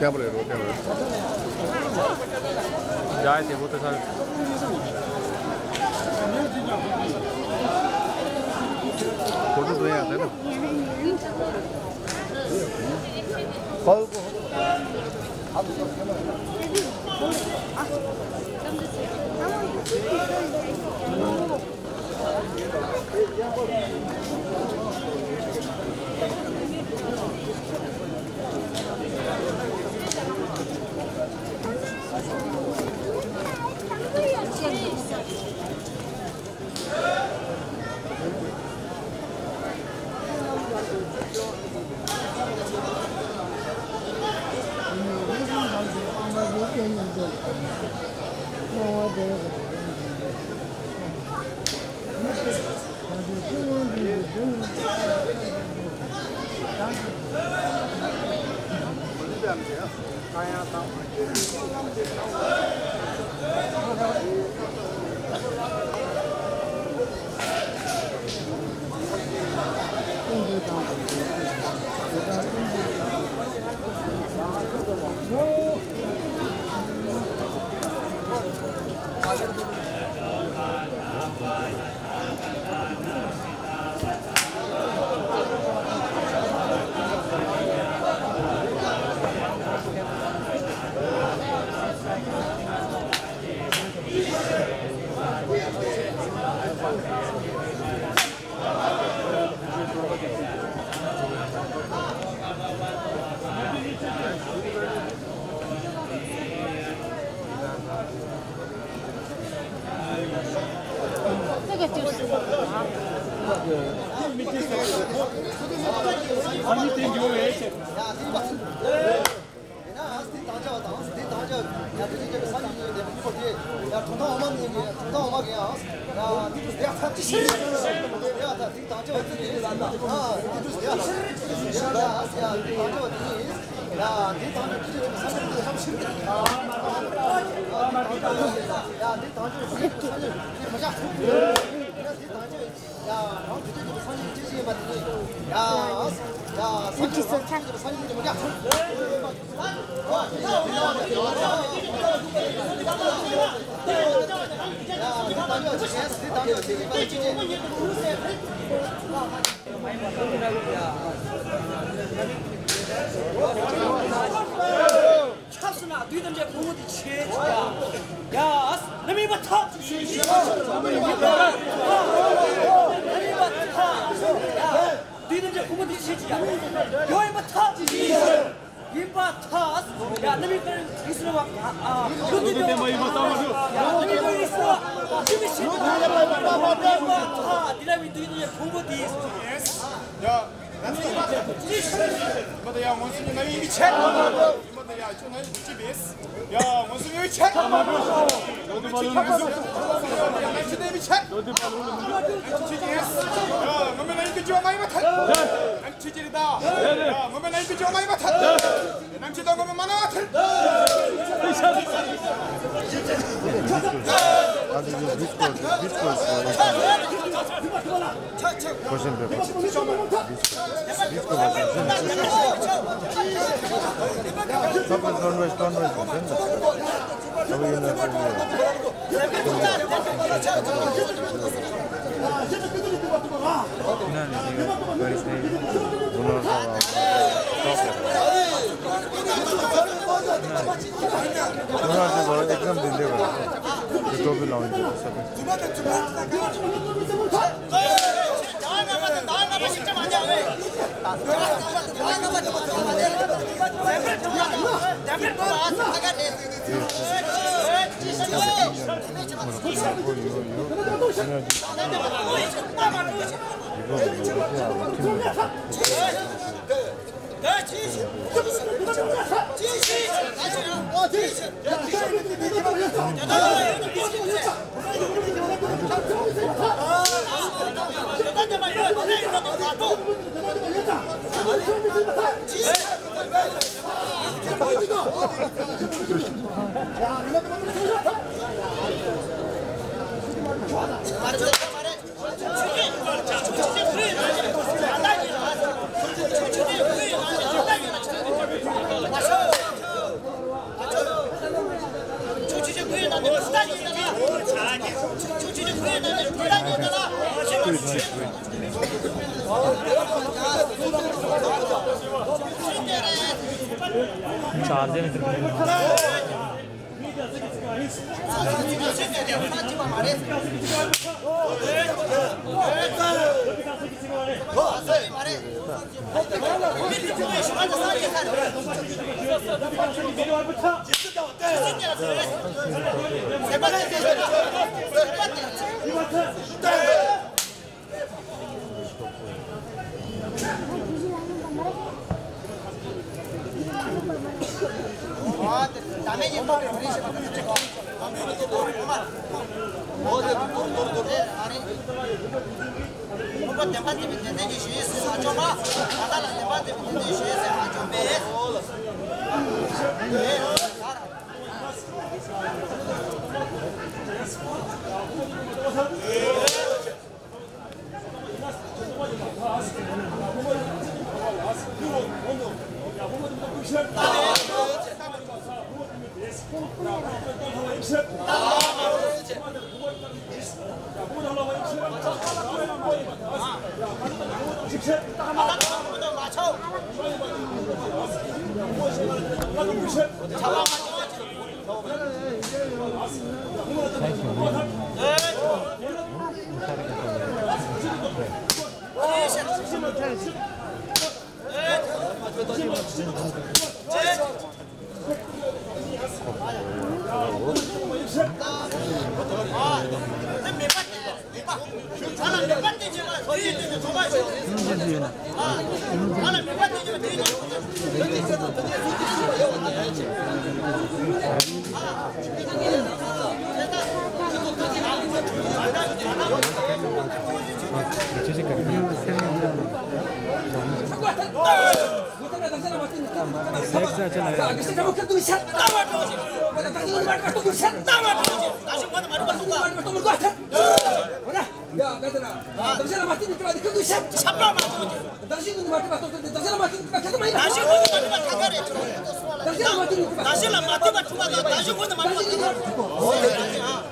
ཀེམ་རེད་རོ། ཀེམ་རེད། ཡ་དེ་བོ་ཏ་ས་ཕོ་ཊོ་བཟོ་ཡ་དེ་ནོ། ཧོ་ཧོ། དེ་ན་ཨ་སི་དེ་དང་ཆ་བ་དང་དེ་དང་ཆ་ཡ་དེ་དེ་དེ་སང་ཉིན་ནས་དེ་མི་པོ་དེ་ཡ་གྲོང་ཐང་འོ་མ་ནས་ཡ་གྲོང་ཐང་འོ་མ་གི་ཡ་ཡ་དེ་དུ་དེ་ཡ་ཚར་ཅི་ཤི་ཡ་ད་དེ་དང་ཆ་བ་དེ་དེ་ལ་ན་ཨ་དེ་དུ་དེ་ཡ་ཚར་ཅི་ཤི་ཡ་ད་ཨ་སི་ཡ་དེ་དང་ཆ་བ་དེ་ཡིན་ཡ་དེ་དང་ཆ་དེ་དེ་སང་ཉིན་ནས་སང་ཤི་ཡ་དེ་དང་ཆ་བ་དེ་སང་ཉིན་ནས་མ་ཆག་ཡ་དེ་དང་ཆ་ཡ། རང་དུས་དུས་ཀྱི་སངས་རྒྱས་ཀྱི་ཅི་ཞིག་ཡིན་པ་དེ་ཉིད། ཡ། ཡ། སངས་རྒྱས་རང་དུས་དུས་ཀྱི་སངས་རྒྱས་ཀྱི་མི་འདྲ། ཡ། དེ་དང་ཡོད་ཅེས་དེ་དང་ཡོད་ཅེས་ཡིན་པ་དེ་ཅི་ཅི། ཆབ་སྲིད་ན་བདུད་དང་འདྲའི་ཕུང་པོ་དེ་ཆེ་ཆེ་ཡ། ཡ། རྣམ་སྨིན་པ་ཐག་ཆོད་ཞིག་རྣམ་སྨིན་པ་ཐག་ཆོད་ཡ། བདུད་དང་འདྲའི་ཕུང་པོ་དེ་ཆེ་ཆེ་ཡ། ཡོ་ཡིན་པ་ཐག་ཆོད་ཞིག་ཡིན་པ་ཐག་ཡ། རྣམ་སྨིན་པ་རིགས་སུ་རུང་བ། ཨ། ཀླུ་འདུལ་བ། ཡ། རྣམ་སྨིན་པ་རིགས་སུ་རུང་བ་ཅི་མི་ཤེས་པ་ཡིན་པ་ཐག་དེ་ལ་བའི་བདུད་དང་འདྲའི་ཕུང་པོ་དེ། ཡ། མ་ད་ཡ་ངོ་སུ་ན་ཡི་མི་ཆེ། མ་ད་ཡ་ཅོ་ན་ཡི་ཅི་བེས། ཡ་ངོ་སུ་ཡི་ཆེ། ངོ་སུ་ཡི་ཆེ། ཡ་ངོ་མི་ན་ཡི་ཅི་ཅོ་ན་ཡི་མ་ཐལ། ཡ་ངོ་མི་ན་ཡི་ཅི་ཅོ་ན་ཡི་མ་ཐལ།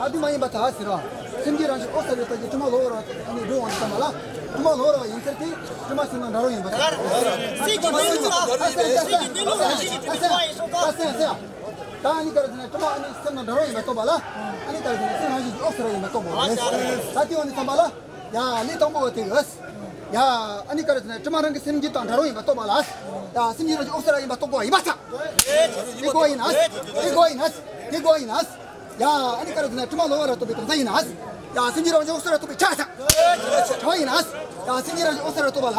ཨ་དེ་མ་ཡིན་པ་ད་ཟེར་བ། སེམས་ཀྱི་རང་བཞིན་འོད་གསལ་བའི་ཐོག་གི་དྲི་མ་ལོག་པར་བ་ནི་འགྲོ་འོང་དུ་བསམ་པ་ལ། དྲི་མ་ལོག་པར་བ་ཡིན་ཚུལ་དེ་དྲི་མ་སེམས་ནང་འདྲ་རོ་ཡིན་པ། ཨ་སེམས་ཨ་སེམས་ཨ་སེམས། ད་ཨ་ནི་ག་རེ་ཟེར་ན་དྲི་མ་ཨ་ནི་སེམས་ནང་འདྲ་རོ་ཡིན་པ་རྟོགས་པ་ལ། ཨ་ནི་ག་རེ་ཟེར་ན་སེམས་རང་བཞིན་གྱི་འོད་གསལ་རོ་ཡིན་པ་རྟོགས་པ་རེད། ད་དེ་འོང་དུ་བསམ་པ་ལ། ཡ་ལས་དང་པོ་བ་དེ་གི། ཡ་ཨ་ནི་ག་རེ་ཟེར་ན་དྲི་མ་རང་གི་སེམས་རྒྱུད་དང་འདྲ་རོ་ཡིན་པ་རྟོགས་པ་ལ། ཡ་སེམས་རྒྱུད་རང་གི་འོད་གསལ་ར་ཡིན་པ་རྟོགས་པ་ཡིན་པ་ཚ། དེ་གོ་ཡིན་ན། དེ་གོ་ཡིན་ན། དེ་གོ་ཡིན་ན། ཡ་ཨ་ནི་ག་རེ་ཟེར་ན་དྲི་མ་ལོག་པར་ར་རྟོགས་པའི་གང་ཟག་ཡིན་ན། ཡ་སེམས་རྒྱུད་རང་གི་འོད་གསལ་ར་རྟོགས་པའི་ཆ་ཚ། ཆ་ཡིན་ན། ཡ་སེམས་རྒྱུད་རང་གི་འོད་གསལ་ར་རྟོགས་པ་ལ།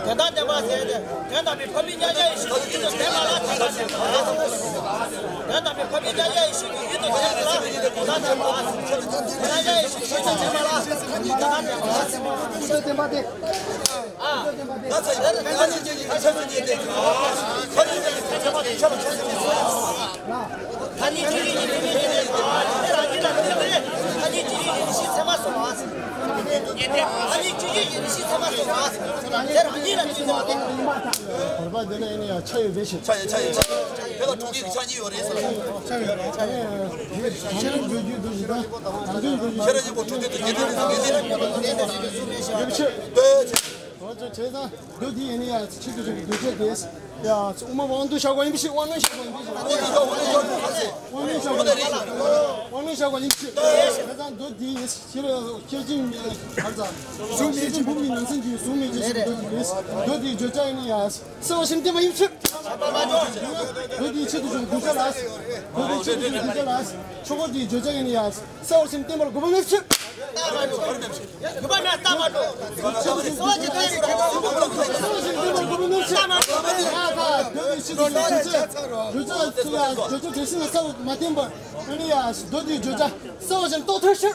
དེ་དག་བདེན་པ་ཟེར་ཏེ། དོན་དམ་པའི་ཕ་བུའི་མཉམ་གཞག་ཡེ་ཤེས་ཀྱི་ཡུལ་དུ་ལྡན་པ་ལ་དེ་དག་བདེན་པ་ཟེར། དོན་དམ་པའི་ཕ་བུའི་མཉམ་གཞག་ཡེ་ཤེས་ཀྱི་ཡུལ་དུ་ལྡན་པ་ལ་དེ་དག་བདེན་པ་ཟེར། མཉམ་གཞག་ཡེ་ཤེས་ཀྱི་ཡུལ་དུ་ལྡན་པ་ལ་དེ་དག་བདེན་པ་ཟེར། ད་ཚ་ཡི་ད་ནི་ཅི་ཡི་ཆ་ཚ་ཉེ་དེ། ད་ནི་ཅི་ཡི་ཆ་ཚ་ཉེ་དེ། ད་ནི་ཅི་ཡི་ཡིན་མིན་ཉེ་དེ། ད་ནི་ཅི་ཡི་ཡིན་ཤེས་ཚད་མ་སོང་བ། ད་ནི་ཅི་ཡི་ཡིན་ཤེས་ཚད་མ་སོང་བ། དེ་རང་ཉིད་ལ་ཅི་ཟེར་བ་དེ། བར་པ་འདི་ལ་ཡིན་ན་ཡང་ཆ་ཡོད་པའི་ཕྱིར། ཆ་ཡོད་ཆ་ཡོད་ཆ་ཡོད། དེ་ལ་དྲུག་གི་ཆ་གཉིས་ཡོད་རེད་ཟེར། ཆ་ཡོད་རེད། ཆ་ཡོད་རེད། ཤེས་རབ་འགྲོ་རྒྱུའི་འདུ་བྱེད་དང་། རང་དོན་འགྲོ་རྒྱུའི། ཤེས་རབ་ཀྱི་སྒོ་འཕྲོག་དེ་དུ་ཉེ་དུ་ནི་ངེས་ཅན་ནི་ཡོད་པའི་ཕྱིར། འོ་ཙོ་བྱས་ཙང་མདོ་འདི་ཡིན་ན་ཡང་ཕྱིར་དུ་བྱུང་གི་གདུལ་བྱ་དེས། ཡ་དབུ་མ་དབང་དུ་བཞག་པ་ཡིན་པའི་ཕྱིར། དབང་ལུང་བཞག་པ་ཡིན་པའི་ཕྱིར། དབང་ལུང་བཞག་པ་ཡིན་པའི་ཕྱིར། དབང་ལུང་བཞག་པ་ཡིན་པའི་ཕྱིར། བྱས་ཙང་མདོ་འདི་ཡིས་ཤེས་རབ་ཁྱེད་ཅིང་གཟུགས་མེད་ཅིང་བུམ་གྱི་ནང་ཚན་གྱི་གཟུགས་མེད་ཅིང་ཞེས་པའི་མདོ་འདི་ཡིས། མདོ་འདིའི་བརྗོད་བྱ་ཡིན་ན་ཡང་གསལ་བ་བཞིན་བསྟན་པ་ཡིན་ཕྱིར། མདོ་འདིའི་ཆེད་དུ་བྱུང་གདུལ་བྱ་ལ། མདོ་འདིའི་ཆེད་དུ་བྱུང་གདུལ་བྱ་ལ། ཆོས་འཁོར་འདིའི་བརྗོད་བྱ་ཡིན་ན་ཡང་གསལ་བ་བཞིན་བསྟན་པར་དགོངས་པ་མེད་ཕྱིར། གསལ་བ་བཞིན་བསྟན་པར་དགོངས་པ་མེད་ཕྱིར། གསལ་བ་བཞིན་བསྟན་པར་དགོངས་པ་མེད་ཕྱིར། ཡ་ད་མདོ་འདིའི་ཆེད་དུ་བྱུང་གདུལ་བྱ་ལ། བརྗོད་བྱ་བརྗོད་བྱ་དེ་བཞིན་གསལ་བ་མ་བསྟན་པར། ཡིན་ན་ཡང་མདོ་འདིའི་བརྗོད་བྱ་གསལ་བ་བཞིན་རྟོགས་ཐུབ་ཕྱིར།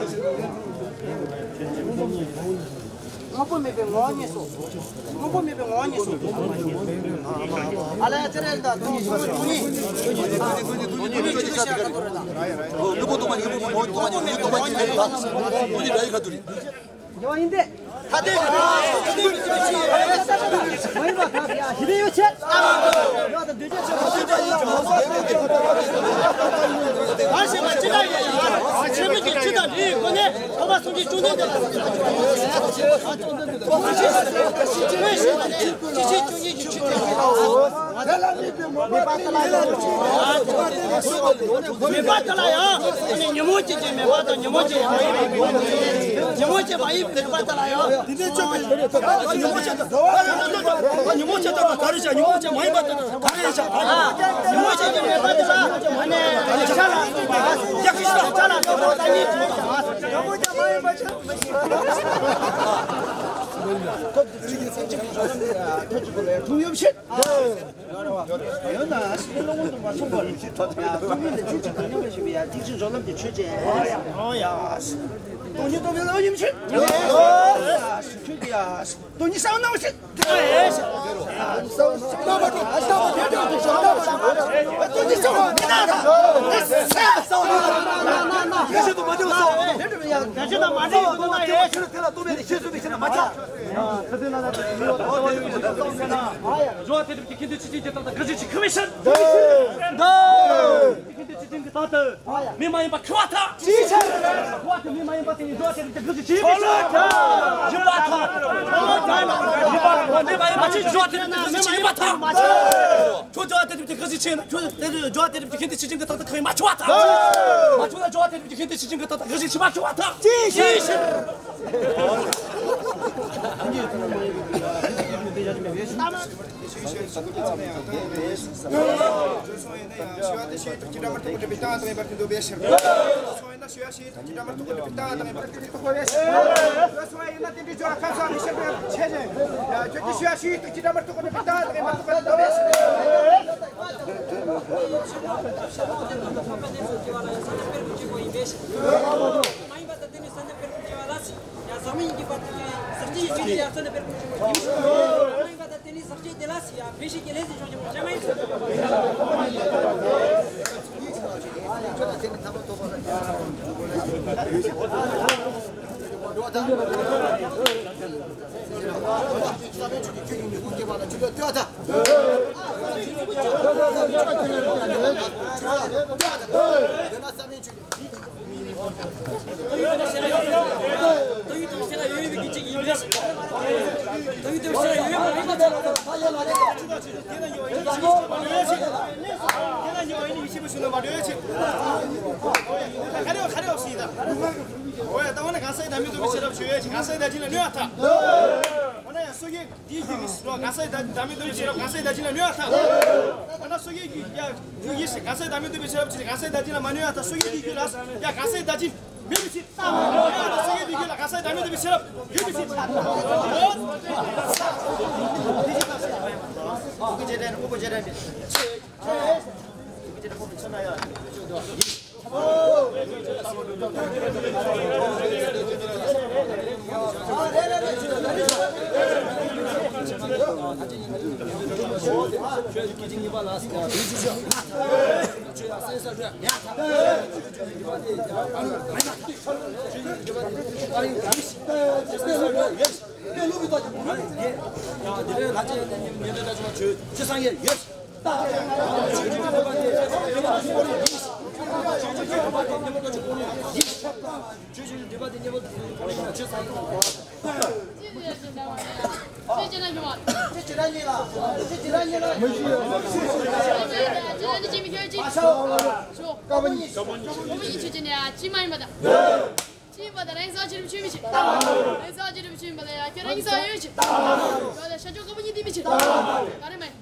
དངོས་པོ་མེད་པའི་ངོ་བོ་ཉིད་སོ། དངོས་པོ་མེད་པའི་ངོ་བོ་ཉིད་སོ། ཨ་ལ་ཡ་ཙེ་རེ་ལ་དང་ཚོགས་ཚོགས་ཚོགས་ནི། དངོས་པོ་མེད་པའི་ངོ་བོ་ཉིད་སོ། དངོས་པོ་མེད་པའི་ངོ་བོ་ཉིད་སོ། ཡོད་ཡིན་ཏེ། ད་ལྟའི་མ་ཡིན་པ་གང་ཡང་ཞི་བདེ་ཡོད་ཆེད། ཡོད་དང་འདུས་བྱས་ཆོས་ཕྱོགས་ཀྱི་ལམ་ལ་ངོ་བོ་ཆེན་པོ་ཅི་དང་འདྲིའི་སྒོ་ནས་ཐོག་མ་སངས་རྒྱས་བཅོམ་ལྡན་འདས་ལ། ཅི་ཕྱིར་བཅོམ་ལྡན་འདས་ལ། མེད་པ་ལྟ་ལ་ཡང་། མེད་པ་ལྟ་ལ་ཡང་། ཉོན་མོངས་ཅན་གྱི་མེད་པ་དང་ཉོན་མོངས་ཅན་མ་ཡིན་པའི་ཉོན་མོངས་ཅན་མ་ཡིན་པའི་མེད་པ་ལྟ་ལ་ཡང་། འདི་ནས་བཅོམ་པའི་ཉོན་མོངས་ཅན་དང་། ཉོན་མོངས་ཅན་དང་ག་རེ་བྱ། ཉོན་མོངས་ཅན་མ་ཡིན་པ་དང་ག་རེ་བྱ། ཉོན་མོངས་ཅན་གྱི་མེད་པ་དེ་ལ་ནི་ཡ་ཤི་ཤ་ལ་སོགས་པ་ལྟ་ཉིད་དུ་བྱ། ཐུགས་ཡོད་ཕྱིར། ཡོད་ན་སྲིད་ལོ་ངོ་དུ་མ་ཚོགས་པར་ཡ་ཚོགས་མི་ལ་ཅི་ཅི་གང་ཡང་མ་ཤེས་པའི་ཡ་ཏིག་ཅི་འཇོག་ལམ་གྱི་ཆོས་ཅན། ཨོ་ཡ། སྟོང་ཉིད་རྟོགས་པའི་བློ་ཉིད་ཕྱིར། ཡ་ཆོས་ཀྱི་ཡ། སྟོང་ཉིད་གསང་སྣང་ཕྱིར། འགྲོ་བ་དེ་རིམ་གྱི་ཁྱིམ་དུ་ཅི་ཅི་ཇི་ལྟར་དང་ག་ཅི་ཅི་ཁུ་མི་ཤར། ཁྱོད་ཀྱི་ཁྱིམ་དུ་ཅི་ཅི་ཇི་ལྟར་དང་ག་ཅི་ཅི་ཁུ་མི་ཤར། མི་མ་ཡིན་པ་ཁུ་བ་ཐག་ཅི་ཤར། ཁུ་བ་ཐག་མི་མ་ཡིན་པ་དེ་ཡིན་འགྲོ་བ་དེ་རིམ་གྱི་ག་ཅི་ཅི་མི་ཤར། ཡིན་པ་ཐག་མི་མ་ཡིན་པ་ཅི་འགྲོ་བ་དེ་རིམ་གྱི་ག་ཅི་ཅི་མ་ཡིན་པ་ཐག་ཁྱོད་འགྲོ་བ་དེ་རིམ་གྱི་ག་ཅི་ཅི་ན་ཁྱོད་དེ་འགྲོ་བ་དེ་རིམ་གྱི་ཁྱིམ་དུ་ཅི་ཅི་གི་ཐག་ཐག་ཁུ་མ་ཁུ་བ་ཐག་མ་ཁྱོད་ལ་འགྲོ་བ་དེ་རིམ་གྱི་ཁྱིམ་དུ་ཅི་ཅི་གི་ཐག་ཐག་ག་ཅི་ཅི་མ་ཁུ་བ་ཐག་ཅི་ཤར། ཡ་ཟག་མེད་ཡིན་གྱི་བར་དུ་ཡ་ཟག་བཅས་ཡིན་གྱི་ཡ་ཚོ་ནས་པེར་ཀུན་ཆེན་པོ་ཡིན། ཟག་མེད་ཡིན་པ་དང་དེ་ནི་ཟག་བཅས་དེ་ལ་སི་ཡ་བེ་ཤི་ཀྱི་ལས་སི་ཆོག་ཆེན་པོ་ཅང་མ་ཡིན། འདི་རྒྱུ་མི་སྲིད་ལོ། གང་ཟག་བདག་མེད་རྟོགས་པའི་ཤེས་རབ་ཆོས་ཡོད་ཅིང་གང་ཟག་བདག་འཛིན་ལ་གནོད་པ་དང་། འོ་ན་ཡང་སོ་སྐྱེ་འདི་རྒྱུ་མི་སྲིད་ལོ། གང་ཟག་བདག་མེད་རྟོགས་པའི་ཤེས་རབ་གང་ཟག་བདག་འཛིན་ལ་གནོད་པ་དང་། འོ་ན་སོ་སྐྱེ་རྒྱུ་ཡ་རྒྱུ་ཡིན་ཞེས་གང་ཟག་བདག་མེད་རྟོགས་པའི་ཤེས་རབ་ཅིག་གང་ཟག་བདག་འཛིན་ལ་མ་གནོད་པ་དང་། སོ་སྐྱེ་འདི་རྒྱུ་ལ་ཡ་གང་ཟག་བདག་འཛིན་མེད་པའི་ཕྱིར། སོ་སྐྱེ་འདི་རྒྱུ་ལ་གང་ཟག་བདག་མེད་རྟོགས་པའི་ཤེས་རབ་ཡོད་པའི་ཕྱིར། ཅི་མ་ཡིན་པ་དང་། ཅི་ཡིན་པ་དང་། རང་སངས་རྒྱས་རིན་པོ་ཆེ་མི་ཆེ། རང་སངས་རྒྱས་རིན་པོ་ཆེ་མིན་པ་ལ་ཡ་ཁྱོད་རང་སངས་རྒྱས་ཡོད་ཆེ། ཡོད་ལ་ཤར་ཕྱོགས་དཀར་པོ་གཉིས་དེ་མི་ཆེ། ག་རེ་མ་ཡིན།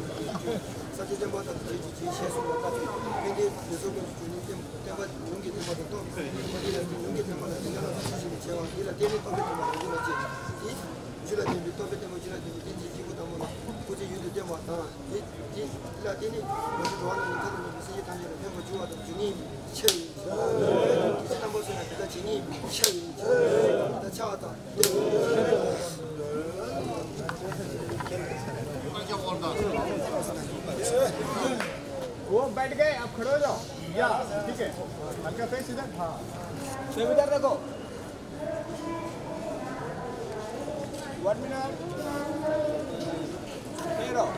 ས་སྐྱ་བསྟན་པ་དང་དེ་ཚོའི་ཞལ་གསུངས་པ་ལྟར་དུ་ཕན་བདེའི་འདོད་གསོལ་ཀུན་གྱི་འབྱུང་གནས་བསྟན་པ། བསྟན་པ་ལུང་གི་བསྟན་པ་དང་སྟོབས་ཀྱི་བསྟན་པ། འདི་ལ་ལུང་གི་བསྟན་པ་ལ་དེ་ཉིད་ལ་ཐུགས་རྗེ་ཆེན་པོས་བྱས་པ། འདི་ལ་བརྟེན་ནས་སྟོབས་ཀྱི་བསྟན་པ་རང་རྒྱུད་ལ་སྐྱེས། དེ་རྒྱུད་ལ་ལྡན་པའི་སྟོབས་པའི་བསྟན་པ་རྒྱུད་ལ་ལྡན་པའི་བསྟན་བཅོས་སྐྱེས་བུ་དམ་པ་ལ་སྐུ་ཚེ་ཡུན་དུ་བརྟན་པ་དང་། དེ་དེ་ལ་བརྟེན་ནས་ང་ཚོ་འགྲོ་བ་རྣམས་ཀྱི་མཐའ་དང་མཉམ་པའི་སེམས་ཅན་ཐམས་ཅད་ལ་ཕན་པར་འགྱུར་བ་དང་འབྱུང་ངེས་ཤར་ཡོད། དེ་རྣམ་པ་ཚོ་ལ་དེ་ལྟར་བྱེད་ངེས་ཤར་ཡོད། ད་ཆ་བ་དང་། वो बैठ गए, आप खड़े हो जाओ। या, ठीक है। हल्का फेस इधर, हाँ। सब इधर देखो। One minute. तेरह।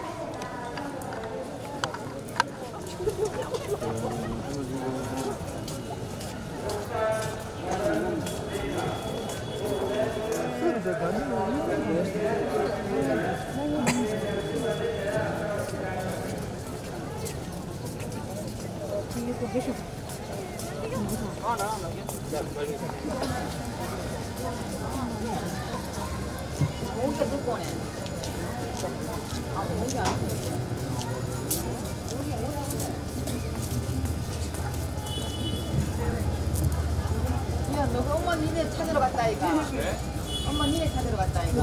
야, 너 엄마 니네 찾으러 갔다니까. 엄마 니네 찾으러 갔다니까.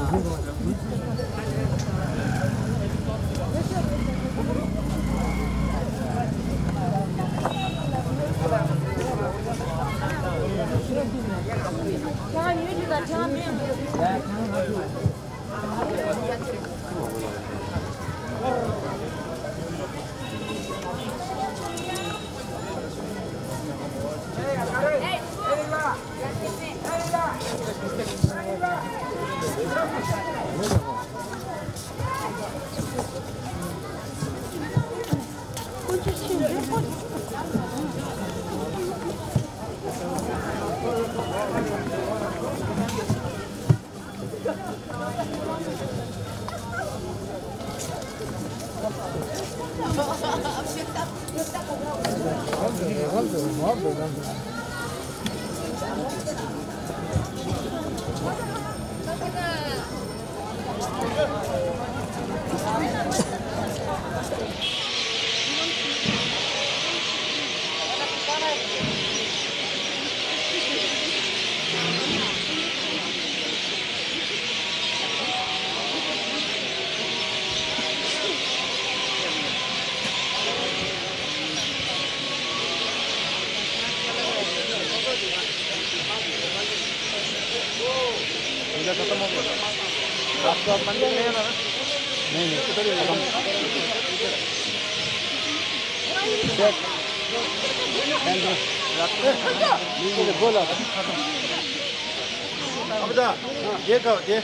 पूजा खत्म हो गया। आपको आप मंदिर में है ना? नहीं, नहीं, उधर ही खत्म। देख। बोला। अब जा, ये कहो, ये।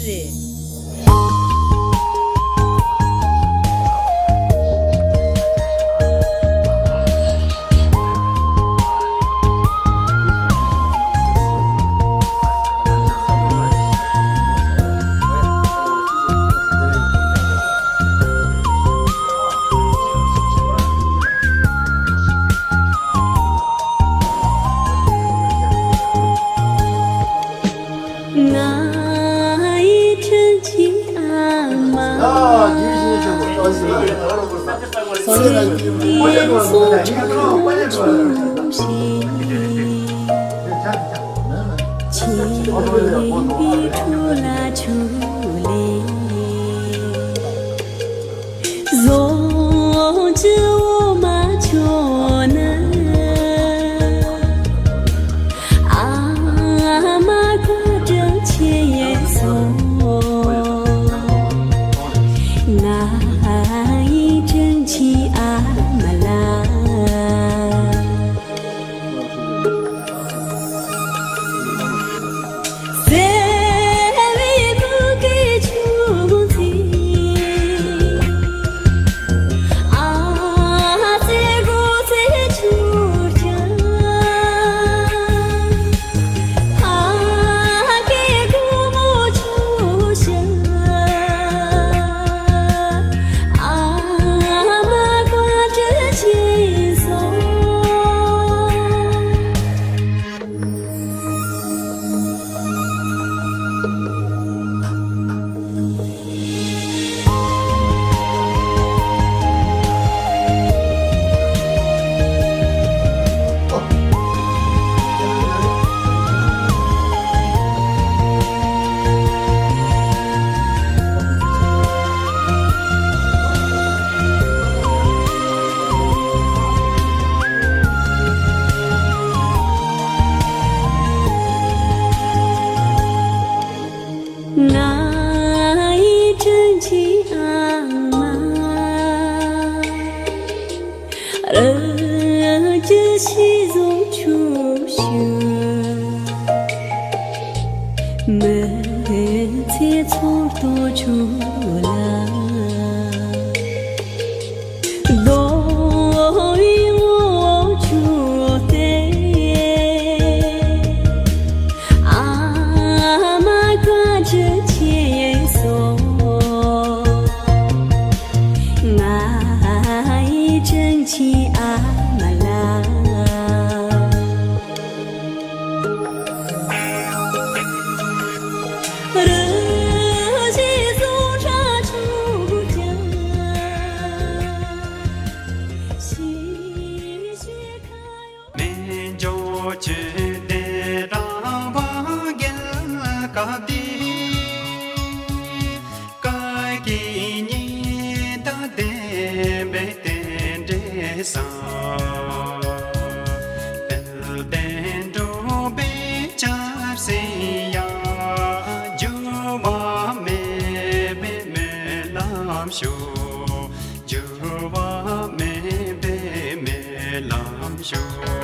རེད། ང་ཡི་དྲིན་ཅན་ཨ་མ། རང་གི་ཤི་བཟུང་ཆུ་ཞིག་མི་ཚེ་ཚོར་དུ་ཆུ་ལ། རྡོ་ཡི་འོག་ཆུ་སྟེ། ཨ་མ་བཀའ་དྲིན་ཆེ་སོང་། ང་ཡི་དྲིན་ཆེན་ཨ་མ་ལགས། རི་བཞིན་ཟུང་ཁྲ་ཆུ་རྒྱུན། ཤིང་བཞིན་ཁ་ཡོད། མི་འགྱུར་ཆོས་དེ་རང་དབང་རྒྱལ་ཁབ་འདི། བཀའ་བརྒྱུད་ཉི་ཟླ་ལྡན་པའི་རྟེན་འབྲེལ་བཟང་། དཔལ་ལྡན་འབྲུག་པའི་ཆབ་སྲིད་ཡང་། འགྱུར་བ་མེད་པའི་སྨོན་ལམ་ཞུ། འགྱུར་བ་མེད་པའི་སྨོན་ལམ་ཞུ།